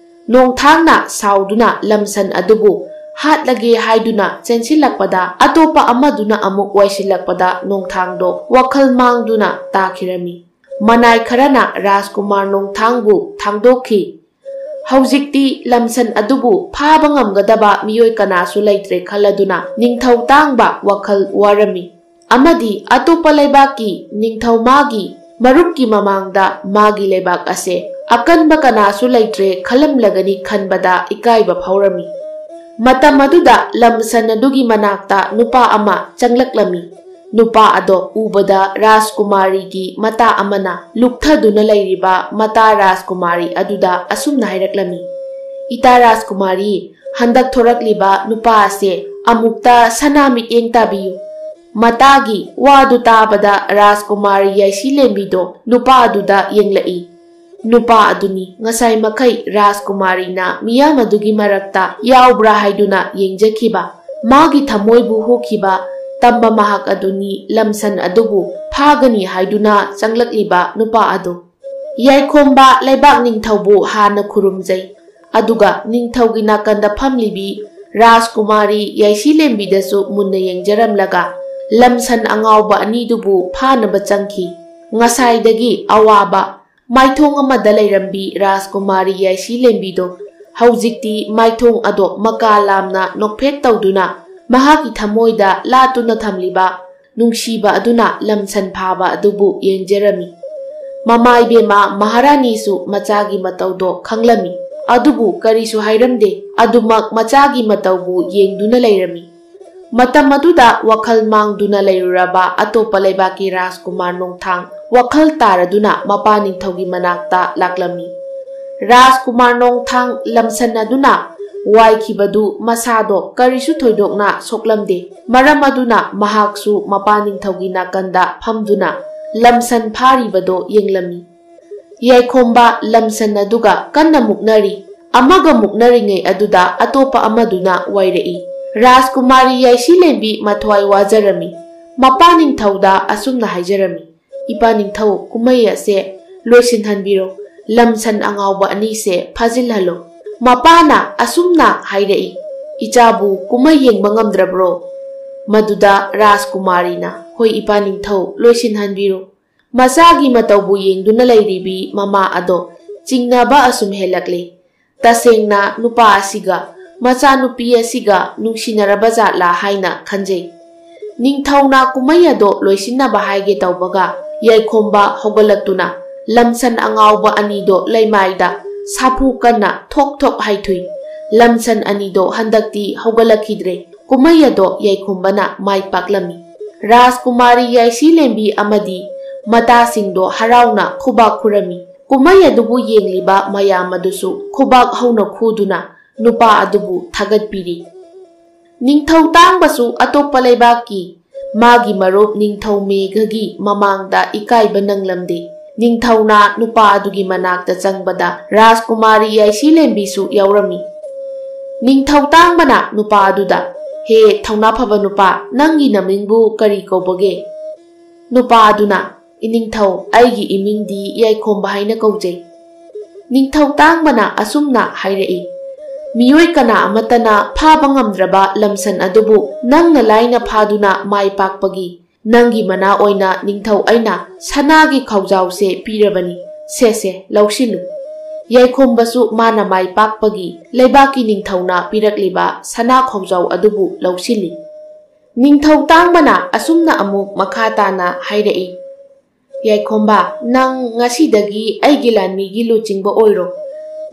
ꯅꯣꯡꯊꯥꯡꯅ ꯁꯥꯎꯗꯨꯅ ꯂꯝꯁꯟ ꯑꯗꯨꯕꯨ ꯍꯥꯠꯂꯒꯦ ꯍꯥꯏꯗꯨꯅ ꯆꯦꯟꯁꯤꯜꯂꯛꯄꯗ ꯑꯇꯣꯞꯄ ꯑꯃꯗꯨꯅ ꯑꯃꯨꯛ ꯋꯥꯏꯁꯤꯜꯂꯛꯄꯗ ꯅꯣꯡꯊꯥꯡꯗꯣ ꯋꯥꯈꯜ ꯃꯥꯡꯗꯨꯅ ꯇꯥꯈꯤꯔꯝꯃꯤ꯫ ꯃꯅꯥꯏ ꯈꯔꯅ ꯔꯥꯖꯀꯨꯃꯥꯔ ꯅꯣꯡꯊꯥꯡꯕꯨ ꯊꯥꯡꯗꯣꯛꯈꯤ꯫ ꯍꯧꯖꯤꯛꯇꯤ ꯂꯝꯁꯟ ꯑꯗꯨꯕꯨ ꯐꯥꯕ ꯉꯝꯒꯗꯕ ꯃꯤꯑꯣꯏ ꯀꯅꯥꯁꯨ ꯂꯩꯇ꯭ꯔꯦ ꯈꯜꯂꯗꯨꯅ ꯅꯤꯡꯊꯧ ꯇꯥꯡꯕ ꯋꯥꯈꯜ ꯋꯥꯔꯝꯃꯤ꯫ ꯑꯃꯗꯤ ꯑꯇꯣꯞꯄ ꯂꯩꯕꯥꯛꯀꯤ ꯅꯤꯡꯊꯧ ꯃꯥꯒꯤ ꯃꯔꯨꯞꯀꯤ ꯃꯃꯥꯡꯗ ꯃꯥꯒꯤ ꯂꯩꯕꯥꯛ ꯑꯁꯦ ꯑꯀꯟꯕ ꯀꯅꯥꯁꯨ ꯂꯩꯇ꯭ꯔꯦ ꯈꯜꯂꯝꯂꯒꯅꯤ ꯈꯟꯕꯗ ꯏꯀꯥꯏꯕ ꯐꯥꯎꯔꯝꯃꯤ꯫ ꯃꯇꯝ ꯑꯗꯨꯗ ꯂꯝꯁꯟ ꯑꯗꯨꯒꯤ ꯃꯅꯥꯛꯇ ꯅꯨꯄꯥ ꯑꯃ ꯆꯪꯂꯛꯂꯝꯃꯤ꯫ ꯅꯨꯄꯥ ꯑꯗꯣ ꯎꯕꯗ ꯔꯥꯖꯀꯨꯃꯥꯔꯤꯒꯤ ꯃꯇꯥ ꯑꯃꯅ ꯂꯨꯞꯊꯗꯨꯅ ꯂꯩꯔꯤꯕ ꯃꯇꯥ ꯔꯥꯖꯀꯨꯃꯥꯔꯤ ꯑꯗꯨꯗ ꯑꯁꯨꯝꯅ ꯍꯥꯏꯔꯛꯂꯝꯃꯤ, "ꯏꯇꯥ ꯔꯥꯖꯀꯨꯃꯥꯔꯤ, ꯍꯟꯗꯛ ꯊꯣꯔꯛꯂꯤꯕ ꯅꯨꯄꯥ ꯑꯁꯦ ꯑꯃꯨꯛꯇ ꯁꯅꯥ ꯃꯤꯠꯌꯦꯡ ꯇꯥꯕꯤꯌꯨ꯫" ꯃꯇꯥꯒꯤ ꯋꯥꯗꯨ ꯇꯥꯕꯗ ꯔꯥꯖꯀꯨꯃꯥꯔꯤ ꯌꯥꯏꯁꯤꯂꯦꯝꯕꯤꯗꯣ ꯅꯨꯄꯥ ꯑꯗꯨꯗ ꯌꯦꯡꯂꯛꯏ꯫ ꯅꯨꯄꯥ ꯑꯗꯨꯅꯤ ꯉꯁꯥꯏ ꯃꯈꯩ ꯔꯥꯖꯀꯨꯃꯥꯔꯤꯅ ꯃꯤꯌꯥꯝ ꯑꯗꯨꯒꯤ ꯃꯔꯛꯇ ꯌꯥꯎꯕ꯭ꯔꯥ ꯍꯥꯏꯗꯨꯅ ꯌꯦꯡꯖꯈꯤꯕ, ꯃꯥꯒꯤ ꯊꯃꯣꯏꯕꯨ ꯍꯨꯈꯤꯕ, ꯇꯝꯕ ꯃꯍꯥꯛ ꯑꯗꯨꯅꯤ ꯂꯝꯁꯟ ꯑꯗꯨꯕꯨ ꯐꯥꯒꯅꯤ ꯍꯥꯏꯗꯨꯅ ꯆꯪꯂꯛꯂꯤꯕ ꯅꯨꯄꯥ ꯑꯗꯨ꯫ ꯌꯥꯏꯈꯣꯝꯕ ꯂꯩꯕꯥꯛ ꯅꯤꯡꯊꯧꯕꯨ ꯍꯥꯟꯅ ꯈꯨꯔꯨꯝꯖꯩ꯫ ꯑꯗꯨꯒ ꯅꯤꯡꯊꯧꯒꯤ ꯅꯥꯀꯟꯗ ꯐꯝꯂꯤꯕꯤ ꯔꯥꯖꯀꯨꯃꯥꯔꯤ ꯌꯥꯏꯁꯤꯂꯦꯝꯕꯤꯗꯁꯨ ꯃꯨꯟꯅ ꯌꯦꯡꯖꯔꯝꯂꯒ ꯂꯝꯁꯟ ꯑꯉꯥꯎꯕ ꯑꯅꯤꯗꯨꯕꯨ ꯐꯥꯅꯕ ꯆꯪꯈꯤ꯫ ꯉꯁꯥꯏꯗꯒꯤ ꯑꯋꯥꯕ ꯃꯥꯏꯊꯣꯡ ꯑꯃꯗ ꯂꯩꯔꯝꯕꯤ ꯔꯥꯖꯀꯨꯃꯥꯔꯤ ꯌꯥꯏꯁꯤꯂꯦꯝꯕꯤꯗꯣ ꯍꯧꯖꯤꯛꯇꯤ ꯃꯥꯏꯊꯣꯡ ꯑꯗꯣ ꯃꯀꯥ ꯂꯥꯝꯅ ꯅꯣꯛꯐꯦꯠ ꯇꯧꯗꯨꯅ ꯃꯍꯥꯛꯀꯤ ꯊꯃꯣꯏꯗ ꯂꯥꯠꯇꯨꯅ ꯊꯝꯂꯤꯕ ꯅꯨꯡꯁꯤꯕ ꯑꯗꯨꯅ ꯂꯝꯁꯟ ꯐꯥꯕ ꯑꯗꯨꯕꯨ ꯌꯦꯡꯖꯔꯝꯃꯤ꯫ ꯃꯃꯥ ꯏꯕꯦꯝꯃ ꯃꯍꯥꯔꯥꯅꯤꯁꯨ ꯃꯆꯥꯒꯤ ꯃꯇꯧꯗꯣ ꯈꯪꯂꯝꯃꯤ꯫ ꯑꯗꯨꯕꯨ ꯀꯔꯤꯁꯨ ꯍꯥꯏꯔꯝꯗꯦ꯫ ꯑꯗꯨꯃꯛ ꯃꯆꯥꯒꯤ ꯃꯇꯧꯕꯨ ꯌꯦꯡꯗꯨꯅ ꯂꯩꯔꯝꯃꯤ꯫ ꯃꯇꯝ ꯑꯗꯨꯗ ꯋꯥꯈꯜ ꯃꯥꯡꯗꯨꯅ ꯂꯩꯔꯨꯔꯕ ꯑꯇꯣꯞꯄ ꯂꯩꯕꯥꯛꯀꯤ ꯔꯥꯖꯀꯨꯃꯥꯔ ꯅꯣꯡꯊꯥꯡ ꯋꯥꯈꯜ ꯇꯥꯔꯗꯨꯅ ꯃꯄꯥ ꯅꯤꯡꯊꯧꯒꯤ ꯃꯅꯥꯛꯇ ꯂꯥꯛꯂꯝꯃꯤ꯫ ꯔꯥꯖꯀꯨꯃꯥꯔ ꯅꯣꯡꯊꯥꯡ ꯂꯝꯁꯟꯅꯗꯨꯅ ꯋꯥꯏꯈꯤꯕꯗꯨ ꯃꯁꯥꯗꯣ ꯀꯔꯤꯁꯨ ꯊꯣꯏꯗꯣꯛꯅ ꯁꯣꯛꯂꯝꯗꯦ꯫ ꯃꯔꯝ ꯑꯗꯨꯅ ꯃꯍꯥꯛꯁꯨ ꯃꯄꯥ ꯅꯤꯡꯊꯧꯒꯤ ꯅꯥꯀꯟꯗ ꯐꯝꯗꯨꯅ ꯂꯝꯁꯟ ꯐꯥꯔꯤꯕꯗꯣ ꯌꯦꯡꯂꯝꯃꯤ꯫ ꯌꯥꯏꯈꯣꯝꯕ ꯂꯝꯁꯟ ꯑꯗꯨꯒ ꯀꯟꯅ ꯃꯨꯛꯅꯔꯤ꯫ ꯑꯃꯒ ꯃꯨꯛꯅꯔꯤꯉꯩ ꯑꯗꯨꯗ ꯑꯇꯣꯞꯄ ꯑꯃꯗꯨꯅ ꯋꯥꯏꯔꯛꯏ꯫ ꯔꯥꯖꯀꯨꯃꯥꯔꯤ ꯌꯥꯏꯁꯤꯂꯦꯝꯕꯤ ꯃꯊ꯭ꯋꯥꯏ ꯋꯥꯖꯔꯝꯃꯤ꯫ ꯃꯄꯥ ꯅꯤꯡꯊꯧꯗ ꯑꯁꯨꯝꯅ ꯍꯥꯏꯖꯔꯝꯃꯤ, "ꯏꯄꯥ ꯅꯤꯡꯊꯧ, ꯀꯨꯝꯍꯩ ꯑꯁꯦ ꯂꯣꯏꯁꯤꯟꯍꯟꯕꯤꯔꯣ꯫ ꯂꯝꯁꯟ ꯑꯉꯥꯎꯕ ꯑꯅꯤꯁꯦ ꯐꯥꯖꯤꯜꯍꯜꯂꯣ꯫" ꯃꯄꯥꯅ ꯑꯁꯨꯝꯅ ꯍꯥꯏꯔꯛꯏ, "ꯏꯆꯥꯕꯨ ꯀꯨꯝꯍꯩ ꯌꯦꯡꯕ ꯉꯝꯗ꯭ꯔꯕ꯭ꯔꯣ?" ꯃꯗꯨꯗ ꯔꯥꯖꯀꯨꯃꯥꯔꯤꯅ, "ꯍꯣꯏ ꯏꯄꯥ ꯅꯤꯡꯊꯧ, ꯂꯣꯏꯁꯤꯟꯍꯟꯕꯤꯔꯣ꯫" ꯃꯆꯥꯒꯤ ꯃꯇꯧꯕꯨ ꯌꯦꯡꯗꯨꯅ ꯂꯩꯔꯤꯕꯤ ꯃꯃꯥ ꯑꯗꯣ ꯆꯤꯡꯅꯕ ꯑꯁꯨꯝ ꯍꯦꯜꯂꯛꯂꯦ꯫ ꯇꯁꯦꯡꯅ ꯅꯨꯄꯥ ꯑꯁꯤꯒ ꯃꯆꯥꯅꯨꯄꯤ ꯑꯁꯤꯒ ꯅꯨꯡꯁꯤꯅꯔꯕ ꯖꯥꯠꯂꯥ ꯍꯥꯏꯅ ꯈꯟꯖꯩ꯫ ꯅꯤꯡꯊꯧꯅ ꯀꯨꯝꯍꯩ ꯑꯗꯣ ꯂꯣꯏꯁꯤꯟꯅꯕ ꯍꯥꯏꯒꯦ ꯇꯧꯕꯒ ꯌꯥꯏꯈꯣꯝꯕ ꯍꯧꯒꯠꯂꯛꯇꯨꯅ ꯂꯝꯁꯟ ꯑꯉꯥꯎꯕ ꯑꯅꯤꯗꯣ ꯂꯩꯃꯥꯏꯗ ꯁꯥꯐꯨ ꯀꯟꯅ ꯊꯣꯛ ꯊꯣꯛ ꯍꯥꯏꯊꯨꯏ꯫ ꯂꯝꯁꯟ ꯑꯅꯤꯗꯣ ꯍꯟꯗꯛꯇꯤ ꯍꯧꯒꯠꯂꯛꯈꯤꯗ꯭ꯔꯦ꯫ ꯀꯨꯝꯍꯩ ꯑꯗꯣ ꯌꯥꯏꯈꯣꯝꯕꯅ ꯃꯥꯏ ꯄꯥꯛꯂꯝꯃꯤ꯫ ꯔꯥꯖꯀꯨꯃꯥꯔꯤ ꯌꯥꯏꯁꯤꯂꯦꯝꯕꯤ ꯑꯃꯗꯤ ꯃꯇꯥꯁꯤꯡꯗꯣ ꯍꯔꯥꯎꯅ ꯈꯨꯕꯥꯛ ꯈꯨꯔꯝꯃꯤ꯫ ꯀꯨꯝꯍꯩ ꯑꯗꯨꯕꯨ ꯌꯦꯡꯂꯤꯕ ꯃꯌꯥꯝ ꯑꯗꯨꯁꯨ ꯈꯨꯕꯥꯛ ꯍꯧꯅ ꯈꯨꯗꯨꯅ ꯅꯨꯄꯥ ꯑꯗꯨꯕꯨ ꯊꯥꯒꯠꯄꯤꯔꯤ꯫ ꯅꯤꯡꯊꯧ ꯇꯥꯡꯕꯁꯨ ꯑꯇꯣꯞꯄ ꯂꯩꯕꯥꯛꯀꯤ ꯃꯥꯒꯤ ꯃꯔꯨꯞ ꯅꯤꯡꯊꯧ ꯃꯦꯘꯒꯤ ꯃꯃꯥꯡꯗ ꯏꯀꯥꯏꯕ ꯅꯪꯂꯝꯗꯦ꯫ ꯅꯤꯡꯊꯧꯅ ꯅꯨꯄꯥ ꯑꯗꯨꯒꯤ ꯃꯅꯥꯛꯇ ꯆꯪꯕꯗ ꯔꯥꯖꯀꯨꯃꯥꯔꯤ ꯌꯥꯏꯁꯤꯂꯦꯝꯕꯤꯁꯨ ꯌꯥꯎꯔꯝꯃꯤ꯫ ꯅꯤꯡꯊꯧ ꯇꯥꯡꯕꯅ ꯅꯨꯄꯥ ꯑꯗꯨꯗ, "ꯍꯦ ꯊꯧꯅꯥ ꯐꯕ ꯅꯨꯄꯥ, ꯅꯪꯒꯤ ꯅꯃꯤꯡꯕꯨ ꯀꯔꯤ ꯀꯧꯕꯒꯦ?" ꯅꯨꯄꯥ ꯑꯗꯨꯅ, "ꯏꯅꯤꯡꯊꯧ, ꯑꯩꯒꯤ ꯏꯃꯤꯡꯗꯤ ꯌꯥꯏꯈꯣꯝꯕ ꯍꯥꯏꯅ ꯀꯧꯖꯩ꯫" ꯅꯤꯡꯊꯧ ꯇꯥꯡꯕꯅ ꯑꯁꯨꯝꯅ ꯍꯥꯏꯔꯛꯏ, "ꯃꯤꯑꯣꯏ ꯀꯅꯥ ꯑꯃꯠꯇꯅ ꯐꯥꯕ ꯉꯝꯗ꯭ꯔꯕ ꯂꯝꯁꯟ ꯑꯗꯨꯕꯨ ꯅꯪꯅ ꯂꯥꯏꯅ ꯐꯥꯗꯨꯅ ꯃꯥꯏ ꯄꯥꯛꯄꯒꯤ ꯅꯪꯒꯤ ꯃꯅꯥ ꯑꯣꯏꯅ ꯅꯤꯡꯊꯧ ꯑꯩꯅ ꯁꯅꯥꯒꯤ ꯈꯥꯎꯖꯥꯎꯁꯦ ꯄꯤꯔꯕꯅꯤ꯫ ꯁꯦ ꯁꯦ, ꯂꯧꯁꯤꯜꯂꯨ꯫" ꯌꯥꯏꯈꯣꯝꯕꯁꯨ ꯃꯥꯅ ꯃꯥꯏ ꯄꯥꯛꯄꯒꯤ ꯂꯩꯕꯥꯛꯀꯤ ꯅꯤꯡꯊꯧꯅ ꯄꯤꯔꯛꯂꯤꯕ ꯁꯅꯥ ꯈꯥꯎꯖꯥꯎ ꯑꯗꯨꯕꯨ ꯂꯧꯁꯤꯜꯂꯤ꯫ ꯅꯤꯡꯊꯧ ꯇꯥꯡꯕꯅ ꯑꯁꯨꯝꯅ ꯑꯃꯨꯛ ꯃꯈꯥ ꯇꯥꯅ ꯍꯥꯏꯔꯛꯏ, "ꯌꯥꯏꯈꯣꯝꯕ, ꯅꯪ ꯉꯁꯤꯗꯒꯤ ꯑꯩꯒꯤ ꯂꯥꯟꯃꯤꯒꯤ ꯂꯨꯆꯤꯡꯕ ꯑꯣꯏꯔꯣ꯫"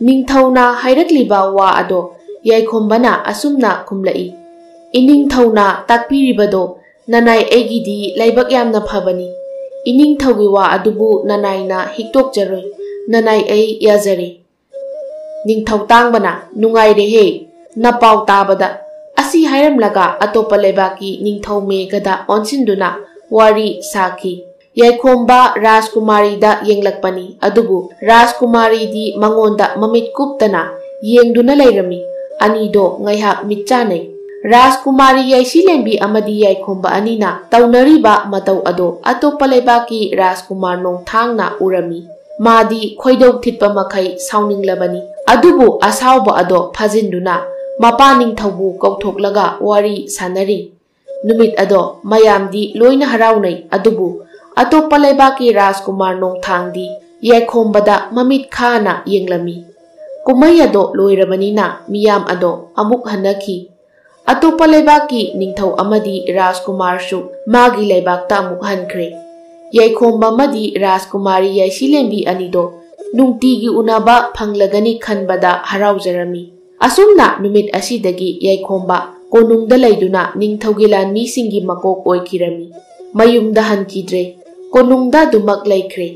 ꯅꯤꯡꯊꯧꯅ ꯍꯥꯏꯔꯛꯂꯤꯕ ꯋꯥ ꯑꯗꯣ ꯌꯥꯏꯈꯣꯝꯕꯅ ꯑꯁꯨꯝꯅ ꯈꯨꯝꯂꯛꯏ, ꯏꯅꯤꯡꯊꯧꯅ ꯇꯥꯛꯄꯤꯔꯤꯕꯗꯣ ꯅꯅꯥꯏ ꯑꯩꯒꯤꯗꯤ ꯂꯥꯏꯕꯛ ꯌꯥꯝꯅ ꯐꯕꯅꯤ꯫ ꯏꯅꯤꯡꯊꯧꯒꯤ ꯋꯥ ꯑꯗꯨꯕꯨ ꯅꯅꯥꯏꯅ ꯍꯤꯛꯇꯣꯛꯆꯔꯣꯏ꯫ ꯅꯅꯥꯏ ꯑꯩ ꯌꯥꯖꯔꯦ꯫ ꯅꯤꯡꯊꯧ ꯇꯥꯡꯕꯅ, "ꯅꯨꯡꯉꯥꯏꯔꯦꯍꯦ ꯅꯄꯥꯎ ꯇꯥꯕꯗ"꯫ ꯑꯁꯤ ꯍꯥꯏꯔꯝꯂꯒ ꯑꯇꯣꯞꯄ ꯂꯩꯕꯥꯛꯀꯤ ꯅꯤꯡꯊꯧ ꯃꯦꯘꯗ ꯑꯣꯟꯁꯤꯟꯗꯨꯅ ꯋꯥꯔꯤ ꯁꯥꯈꯤ꯫ ꯌꯥꯏꯈꯣꯝꯕ ꯔꯥꯖꯀꯨꯃꯥꯔꯤꯗ ꯌꯦꯡꯂꯛꯄꯅꯤ, ꯑꯗꯨꯕꯨ ꯔꯥꯖꯀꯨꯃꯥꯔꯤꯗꯤ ꯃꯉꯣꯟꯗ ꯃꯃꯤꯠ ꯀꯨꯞꯇꯅ ꯌꯦꯡꯗꯨꯅ ꯂꯩꯔꯝꯃꯤ꯫ ꯑꯅꯤꯗꯣ ꯉꯥꯏꯍꯥꯛ ꯃꯤꯠ ꯆꯥꯟꯅꯩ꯫ ꯔꯥꯖꯀꯨꯃꯥꯔꯤ ꯌꯥꯏꯁꯤꯂꯦꯝꯕꯤ ꯑꯃꯗꯤ ꯌꯥꯏꯈꯣꯝꯕ ꯑꯅꯤꯅ ꯇꯧꯅꯔꯤꯕ ꯃꯇꯧ ꯑꯗꯣ ꯑꯇꯣꯞꯄ ꯂꯩꯕꯥꯛꯀꯤ ꯔꯥꯖꯀꯨꯃꯥꯔ ꯅꯣꯡꯊꯥꯡꯅ ꯎꯔꯝꯃꯤ꯫ ꯃꯥꯗꯤ ꯈꯣꯏꯗꯧ ꯊꯤꯠꯄ ꯃꯈꯩ ꯁꯥꯎꯅꯤꯡꯂꯕꯅꯤ꯫ ꯑꯗꯨꯕꯨ ꯑꯁꯥꯎꯕ ꯑꯗꯣ ꯐꯥꯖꯤꯟꯗꯨꯅ ꯃꯄꯥ ꯅꯤꯡꯊꯧꯕꯨ ꯀꯧꯊꯣꯛꯂꯒ ꯋꯥꯔꯤ ꯁꯥꯅꯔꯤ꯫ ꯅꯨꯃꯤꯠ ꯑꯗꯣ ꯃꯌꯥꯝꯗꯤ ꯂꯣꯏꯅ ꯍꯔꯥꯎꯅꯩ, ꯑꯗꯨꯕꯨ ꯑꯇꯣꯞꯄ ꯂꯩꯕꯥꯛꯀꯤ ꯔꯥꯖꯀꯨꯃꯥꯔ ꯅꯣꯡꯊꯥꯡꯗꯤ ꯌꯥꯏꯈꯣꯝꯕꯗ ꯃꯃꯤꯠ ꯈꯥꯅ ꯌꯦꯡꯂꯝꯃꯤ꯫ ꯀꯨꯝꯍꯩ ꯑꯗꯣ ꯂꯣꯏꯔꯕꯅꯤꯅ ꯃꯤꯌꯥꯝ ꯑꯗꯣ ꯑꯃꯨꯛ ꯍꯟꯅꯈꯤ꯫ ꯑꯇꯣꯞꯄ ꯂꯩꯕꯥꯛꯀꯤ ꯅꯤꯡꯊꯧ ꯑꯃꯗꯤ ꯔꯥꯖꯀꯨꯃꯥꯔꯁꯨ ꯃꯥꯒꯤ ꯂꯩꯕꯥꯛꯇ ꯑꯃꯨꯛ ꯍꯟꯈ꯭ꯔꯦ꯫ ꯌꯥꯏꯈꯣꯝꯕ ꯑꯃꯗꯤ ꯔꯥꯖꯀꯨꯃꯥꯔꯤ ꯌꯥꯏꯁꯤꯂꯦꯝꯕꯤ ꯑꯅꯤꯗꯣ ꯅꯨꯡꯇꯤꯒꯤ ꯎꯅꯕ ꯐꯪꯂꯒꯅꯤ ꯈꯟꯕꯗ ꯍꯔꯥꯎꯖꯔꯝꯃꯤ꯫ ꯑꯁꯨꯝꯅ ꯅꯨꯃꯤꯠ ꯑꯁꯤꯗꯒꯤ ꯌꯥꯏꯈꯣꯝꯕ ꯀꯣꯅꯨꯡꯗ ꯂꯩꯗꯨꯅ ꯅꯤꯡꯊꯧꯒꯤ ꯂꯥꯟꯃꯤꯁꯤꯡꯒꯤ ꯃꯀꯣꯛ ꯑꯣꯏꯈꯤꯔꯝꯃꯤ꯫ ꯃꯌꯨꯝꯗ ꯍꯟꯈꯤꯗ꯭ꯔꯦ꯫ ꯀꯣꯅꯨꯡꯗ ꯑꯗꯨꯃꯛ ꯂꯩꯈ꯭ꯔꯦ꯫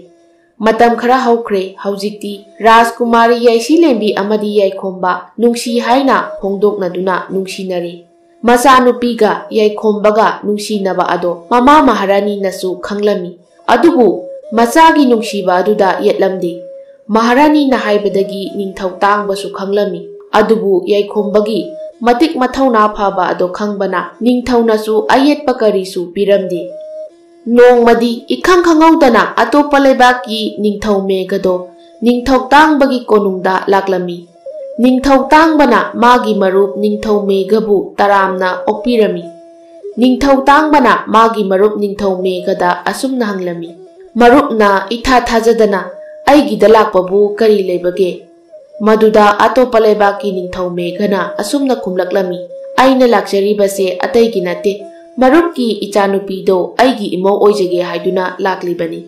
ꯃꯇꯝ ꯈꯔ ꯍꯧꯈ꯭ꯔꯦ꯫ ꯍꯧꯖꯤꯛꯇꯤ ꯔꯥꯖꯀꯨꯃꯥꯔꯤ ꯌꯥꯏꯁꯤꯂꯦꯝꯕꯤ ꯑꯃꯗꯤ ꯌꯥꯏꯈꯣꯝꯕ ꯅꯨꯡꯁꯤ ꯍꯥꯏꯅ ꯐꯣꯡꯗꯣꯛꯅꯗꯨꯅ ꯅꯨꯡꯁꯤꯅꯔꯤ꯫ ꯃꯆꯥꯅꯨꯄꯤꯒ ꯌꯥꯏꯈꯣꯝꯕꯒ ꯅꯨꯡꯁꯤꯅꯕ ꯑꯗꯣ ꯃꯃꯥ ꯃꯍꯥꯔꯥꯅꯤꯅꯁꯨ ꯈꯪꯂꯝꯃꯤ꯫ ꯑꯗꯨꯕꯨ ꯃꯆꯥꯒꯤ ꯅꯨꯡꯁꯤꯕ ꯑꯗꯨꯗ ꯌꯦꯠꯂꯝꯗꯦ꯫ ꯃꯍꯥꯔꯥꯅꯤꯅ ꯍꯥꯏꯕꯗꯒꯤ ꯅꯤꯡꯊꯧ ꯇꯥꯡꯕꯁꯨ ꯈꯪꯂꯝꯃꯤ꯫ ꯑꯗꯨꯕꯨ ꯌꯥꯏꯈꯣꯝꯕꯒꯤ ꯃꯇꯤꯛ ꯃꯊꯧꯅꯥ ꯐꯕ ꯑꯗꯣ ꯈꯪꯕꯅ ꯅꯤꯡꯊꯧꯅꯁꯨ ꯑꯌꯦꯠꯄ ꯀꯔꯤꯁꯨ ꯄꯤꯔꯝꯗꯦ꯫ ꯅꯣꯡꯃꯗꯤ ꯏꯈꯪ ꯈꯪꯍꯧꯗꯅ ꯑꯇꯣꯞꯄ ꯂꯩꯕꯥꯛꯀꯤ ꯅꯤꯡꯊꯧ ꯃꯦꯘꯗꯣ ꯅꯤꯡꯊꯧ ꯇꯥꯡꯕꯒꯤ ꯀꯣꯅꯨꯡꯗ ꯂꯥꯛꯂꯝꯃꯤ꯫ ꯅꯤꯡꯊꯧ ꯇꯥꯡꯕꯅ ꯃꯥꯒꯤ ꯃꯔꯨꯞ ꯅꯤꯡꯊꯧ ꯃꯦꯘꯕꯨ ꯇꯔꯥꯝꯅ ꯑꯣꯛꯄꯤꯔꯝꯃꯤ꯫ ꯅꯤꯡꯊꯧ ꯇꯥꯡꯕꯅ ꯃꯥꯒꯤ ꯃꯔꯨꯞ ꯅꯤꯡꯊꯧ ꯃꯦꯘꯗ ꯑꯁꯨꯝꯅ ꯍꯪꯂꯝꯃꯤ, "ꯃꯔꯨꯞꯅ ꯏꯊꯥ ꯊꯥꯖꯗꯅ ꯑꯩꯒꯤꯗ ꯂꯥꯛꯄꯕꯨ ꯀꯔꯤ ꯂꯩꯕꯒꯦ?" ꯃꯗꯨꯗ ꯑꯇꯣꯞꯄ ꯂꯩꯕꯥꯛꯀꯤ ꯅꯤꯡꯊꯧ ꯃꯦꯘꯅ ꯑꯁꯨꯝꯅ ꯈꯨꯝꯂꯛꯂꯝꯃꯤ, "ꯑꯩꯅ ꯂꯥꯛꯆꯔꯤꯕꯁꯦ ꯑꯇꯩꯒꯤ ꯅꯠꯇꯦ, ꯃꯔꯨꯞꯀꯤ ꯏꯆꯥꯅꯨꯄꯤꯗꯣ ꯑꯩꯒꯤ ꯏꯃꯧ ꯑꯣꯏꯖꯒꯦ ꯍꯥꯏꯗꯨꯅ ꯂꯥꯛꯂꯤꯕꯅꯤ"꯫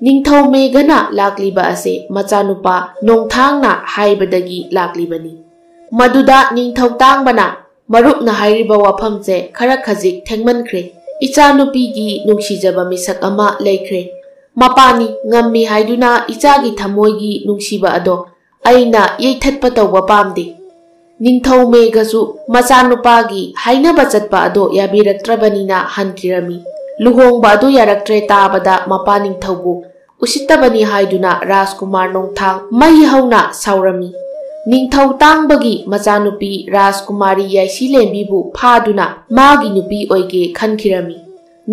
ꯅꯤꯡꯊꯧ ꯃꯦꯘꯅ ꯂꯥꯛꯂꯤꯕ ꯑꯁꯦ ꯃꯆꯥꯅꯨꯄꯥ ꯅꯣꯡꯊꯥꯡꯅ ꯍꯥꯏꯕꯗꯒꯤ ꯂꯥꯛꯂꯤꯕꯅꯤ꯫ ꯃꯗꯨꯗ ꯅꯤꯡꯊꯧ ꯇꯥꯡꯕꯅ, ꯃꯔꯨꯞꯅ ꯍꯥꯏꯔꯤꯕ ꯋꯥꯐꯝꯁꯦ ꯈꯔ ꯈꯖꯤꯛ ꯊꯦꯡꯃꯟꯈ꯭ꯔꯦ꯫ ꯏꯆꯥꯅꯨꯄꯤꯒꯤ ꯅꯨꯡꯁꯤꯖꯕ ꯃꯤꯁꯛ ꯑꯃ ꯂꯩꯈ꯭ꯔꯦ꯫ ꯃꯄꯥꯅꯤ ꯉꯝꯃꯤ ꯍꯥꯏꯗꯨꯅ ꯏꯆꯥꯒꯤ ꯊꯃꯣꯏꯒꯤ ꯅꯨꯡꯁꯤꯕ ꯑꯗꯣ ꯑꯩꯅ ꯌꯩꯊꯠꯄ ꯇꯧꯕ ꯄꯥꯝꯗꯦ꯫ ꯅꯤꯡꯊꯧ ꯃꯦꯘꯁꯨ ꯃꯆꯥꯅꯨꯄꯥꯒꯤ ꯍꯥꯏꯅꯕ ꯆꯠꯄ ꯑꯗꯣ ꯌꯥꯕꯤꯔꯛꯇ꯭ꯔꯕꯅꯤꯅ ꯍꯟꯈꯤꯔꯝꯃꯤ꯫ ꯂꯨꯍꯣꯡꯕ ꯑꯗꯨ ꯌꯥꯔꯛꯇ꯭ꯔꯦ ꯇꯥꯕꯗ ꯃꯄꯥ ꯅꯤꯡꯊꯧꯕꯨ ꯎꯁꯤꯠꯇꯕꯅꯤ ꯍꯥꯏꯗꯨꯅ ꯔꯥꯖꯀꯨꯃꯥꯔ ꯅꯣꯡꯊꯥꯡ ꯃꯩ ꯍꯧꯅ ꯁꯥꯎꯔꯝꯃꯤ꯫ ꯅꯤꯡꯊꯧ ꯇꯥꯡꯕꯒꯤ ꯃꯆꯥꯅꯨꯄꯤ ꯔꯥꯖꯀꯨꯃꯥꯔꯤ ꯌꯥꯏꯁꯤꯂꯦꯝꯕꯤꯕꯨ ꯐꯥꯗꯨꯅ ꯃꯥꯒꯤ ꯅꯨꯄꯤ ꯑꯣꯏꯒꯦ ꯈꯟꯈꯤꯔꯝꯃꯤ꯫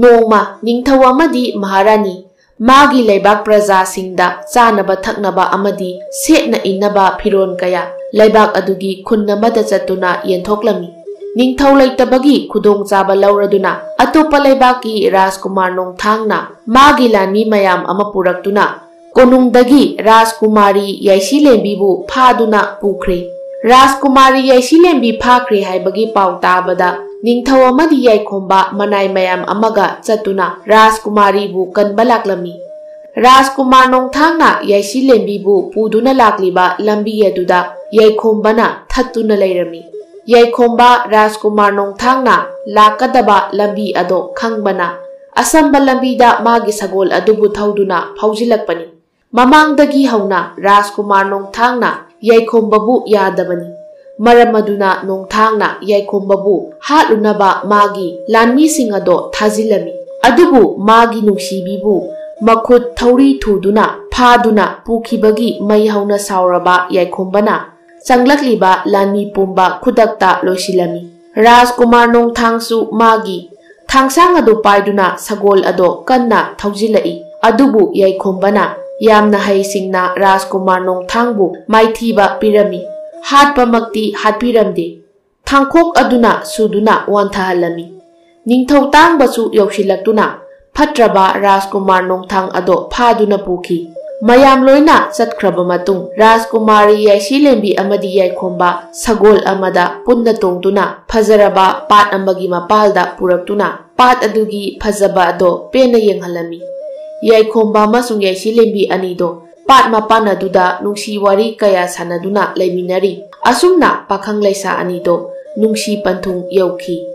ꯅꯣꯡꯃ ꯅꯤꯡꯊꯧ ꯑꯃꯗꯤ ꯃꯍꯥꯔꯥꯅꯤ ꯃꯥꯒꯤ ꯂꯩꯕꯥꯛ ꯄ꯭ꯔꯖꯥꯁꯤꯡꯗ ꯆꯥꯅꯕ ꯊꯛꯅꯕ ꯑꯃꯗꯤ ꯁꯦꯠꯅ ꯏꯟꯅꯕ ꯐꯤꯔꯣꯜ ꯀꯌꯥ ꯂꯩꯕꯥꯛ ꯑꯗꯨꯒꯤ ꯈꯨꯟ ꯑꯃꯗ ꯆꯠꯇꯨꯅ ꯌꯦꯟꯊꯣꯛꯂꯝꯃꯤ꯫ ꯅꯤꯡꯊꯧ ꯂꯩꯇꯕꯒꯤ ꯈꯨꯗꯣꯡꯆꯥꯕ ꯂꯧꯔꯗꯨꯅ ꯑꯇꯣꯞꯄ ꯂꯩꯕꯥꯛꯀꯤ ꯔꯥꯖꯀꯨꯃꯥꯔ ꯅꯣꯡꯊꯥꯡꯅ ꯃꯥꯒꯤ ꯂꯥꯟꯃꯤ ꯃꯌꯥꯝ ꯑꯃ ꯄꯨꯔꯛꯇꯨꯅ ꯀꯣꯅꯨꯡꯗꯒꯤ ꯔꯥꯖꯀꯨꯃꯥꯔꯤ ꯌꯥꯏꯁꯤꯂꯦꯝꯕꯤꯕꯨ ꯐꯥꯗꯨꯅ ꯄꯨꯈ꯭ꯔꯦ꯫ ꯔꯥꯖꯀꯨꯃꯥꯔꯤ ꯌꯥꯏꯁꯤꯂꯦꯝꯕꯤ ꯐꯥꯈ꯭ꯔꯦ ꯍꯥꯏꯕꯒꯤ ꯄꯥꯎ ꯇꯥꯕꯗ ꯅꯤꯡꯊꯧ ꯑꯃꯗꯤ ꯌꯥꯏꯈꯣꯝꯕ ꯃꯅꯥꯏ ꯃꯌꯥꯝ ꯑꯃꯒ ꯆꯠꯇꯨꯅ ꯔꯥꯖꯀꯨꯃꯥꯔꯤꯕꯨ ꯀꯟꯕ ꯂꯥꯛꯂꯝꯃꯤ꯫ ꯔꯥꯖꯀꯨꯃꯥꯔ ꯅꯣꯡꯊꯥꯡꯅ ꯌꯥꯏꯁꯤꯂꯦꯝꯕꯤꯕꯨ ꯄꯨꯗꯨꯅ ꯂꯥꯛꯂꯤꯕ ꯂꯝꯕꯤ ꯑꯗꯨꯗ ꯌꯥꯏꯈꯣꯝꯕꯅ ꯊꯠꯇꯨꯅ ꯂꯩꯔꯝꯃꯤ꯫ ꯌꯥꯏꯈꯣꯝꯕ ꯔꯥꯖꯀꯨꯃꯥꯔ ꯅꯣꯡꯊꯥꯡꯅ ꯂꯥꯛꯀꯗꯕ ꯂꯝꯕꯤ ꯑꯗꯣ ꯈꯪꯕꯅ ꯑꯁꯝꯕ ꯂꯝꯕꯤꯗ ꯃꯥꯒꯤ ꯁꯒꯣꯜ ꯑꯗꯨꯕꯨ ꯊꯧꯗꯨꯅ ꯐꯥꯎꯖꯤꯜꯂꯛꯄꯅꯤ꯫ ꯃꯃꯥꯡꯗꯒꯤ ꯍꯧꯅ ꯔꯥꯖꯀꯨꯃꯥꯔ ꯅꯣꯡꯊꯥꯡꯅ ꯌꯥꯏꯈꯣꯝꯕꯕꯨ ꯌꯥꯗꯕꯅꯤ꯫ ꯃꯔꯝ ꯑꯗꯨꯅ ꯅꯣꯡꯊꯥꯡꯅ ꯌꯥꯏꯈꯣꯝꯕꯕꯨ ꯍꯥꯠꯂꯨꯅꯕ ꯃꯥꯒꯤ ꯂꯥꯟꯃꯤꯁꯤꯡ ꯑꯗꯣ ꯊꯥꯖꯤꯜꯂꯝꯃꯤ꯫ ꯑꯗꯨꯕꯨ ꯃꯥꯒꯤ ꯅꯨꯡꯁꯤꯕꯤꯕꯨ ꯃꯈꯨꯠ ꯊꯧꯔꯤ ꯊꯨꯗꯨꯅ ꯐꯥꯗꯨꯅ ꯄꯨꯈꯤꯕꯒꯤ ꯃꯩ ꯍꯧꯅ ꯁꯥꯎꯔꯕ ꯌꯥꯏꯈꯣꯝꯕꯅ ꯆꯪꯂꯛꯂꯤꯕ ꯂꯥꯟꯃꯤ ꯄꯨꯝꯕ ꯈꯨꯗꯛꯇ ꯂꯣꯏꯁꯤꯜꯂꯝꯃꯤ꯫ ꯔꯥꯖꯀꯨꯃꯥꯔ ꯅꯣꯡꯊꯥꯡꯁꯨ ꯃꯥꯒꯤ ꯊꯥꯡꯁꯥꯡ ꯑꯗꯨ ꯄꯥꯏꯗꯨꯅ ꯁꯒꯣꯜ ꯑꯗꯣ ꯀꯟꯅ ꯊꯧꯖꯤꯜꯂꯛꯏ꯫ ꯑꯗꯨꯕꯨ ꯌꯥꯏꯈꯣꯝꯕꯅ ꯌꯥꯝꯅ ꯍꯩꯁꯤꯡꯅ ꯔꯥꯖꯀꯨꯃꯥꯔ ꯅꯣꯡꯊꯥꯡꯕꯨ ꯃꯥꯏꯊꯤꯕ ꯄꯤꯔꯝꯃꯤ꯫ ꯍꯥꯠꯄꯃꯛꯇꯤ ꯍꯥꯠꯄꯤꯔꯝꯗꯦ꯫ ꯊꯥꯡꯈꯣꯛ ꯑꯗꯨꯅ ꯁꯨꯗꯨꯅ ꯋꯥꯟꯊꯍꯜꯂꯝꯃꯤ꯫ ꯅꯤꯡꯊꯧ ꯇꯥꯡꯕꯁꯨ ꯌꯧꯁꯤꯜꯂꯛꯇꯨꯅ ꯐꯠꯇ꯭ꯔꯕ ꯔꯥꯖꯀꯨꯃꯥꯔ ꯅꯣꯡꯊꯥꯡ ꯑꯗꯣ ꯐꯥꯗꯨꯅ ꯄꯨꯈꯤ꯫ ꯃꯌꯥꯝ ꯂꯣꯏꯅ ꯆꯠꯈ꯭ꯔꯕ ꯃꯇꯨꯡ ꯔꯥꯖꯀꯨꯃꯥꯔꯤ ꯌꯥꯏꯁꯤꯂꯦꯝꯕꯤ ꯑꯃꯗꯤ ꯌꯥꯏꯈꯣꯝꯕ ꯁꯒꯣꯜ ꯑꯃꯗ ꯄꯨꯟꯅ ꯇꯣꯡꯗꯨꯅ ꯐꯖꯔꯕ ꯄꯥꯠ ꯑꯃꯒꯤ ꯃꯄꯥꯜꯗ ꯄꯨꯔꯛꯇꯨꯅ ꯄꯥꯠ ꯑꯗꯨꯒꯤ ꯐꯖꯕ ꯑꯗꯣ ꯄꯦꯟꯅ ꯌꯦꯡꯍꯜꯂꯝꯃꯤ꯫ ꯌꯥꯏꯈꯣꯝꯕ ꯑꯃꯁꯨꯡ ꯌꯥꯏꯁꯤꯂꯦꯝꯕꯤ ꯑꯅꯤꯗꯣ ꯄꯥꯠ ꯃꯄꯥꯟ ꯑꯗꯨꯗ ꯅꯨꯡꯁꯤ ꯋꯥꯔꯤ ꯀꯌꯥ ꯁꯥꯟꯅꯗꯨꯅ ꯂꯩꯃꯤꯟꯅꯔꯤ꯫ ꯑꯁꯨꯝꯅ ꯄꯥꯈꯪ ꯂꯩꯁꯥ ꯑꯅꯤꯗꯣ ꯅꯨꯡꯁꯤ ꯄꯟꯊꯨꯡ ꯌꯧꯈꯤ꯫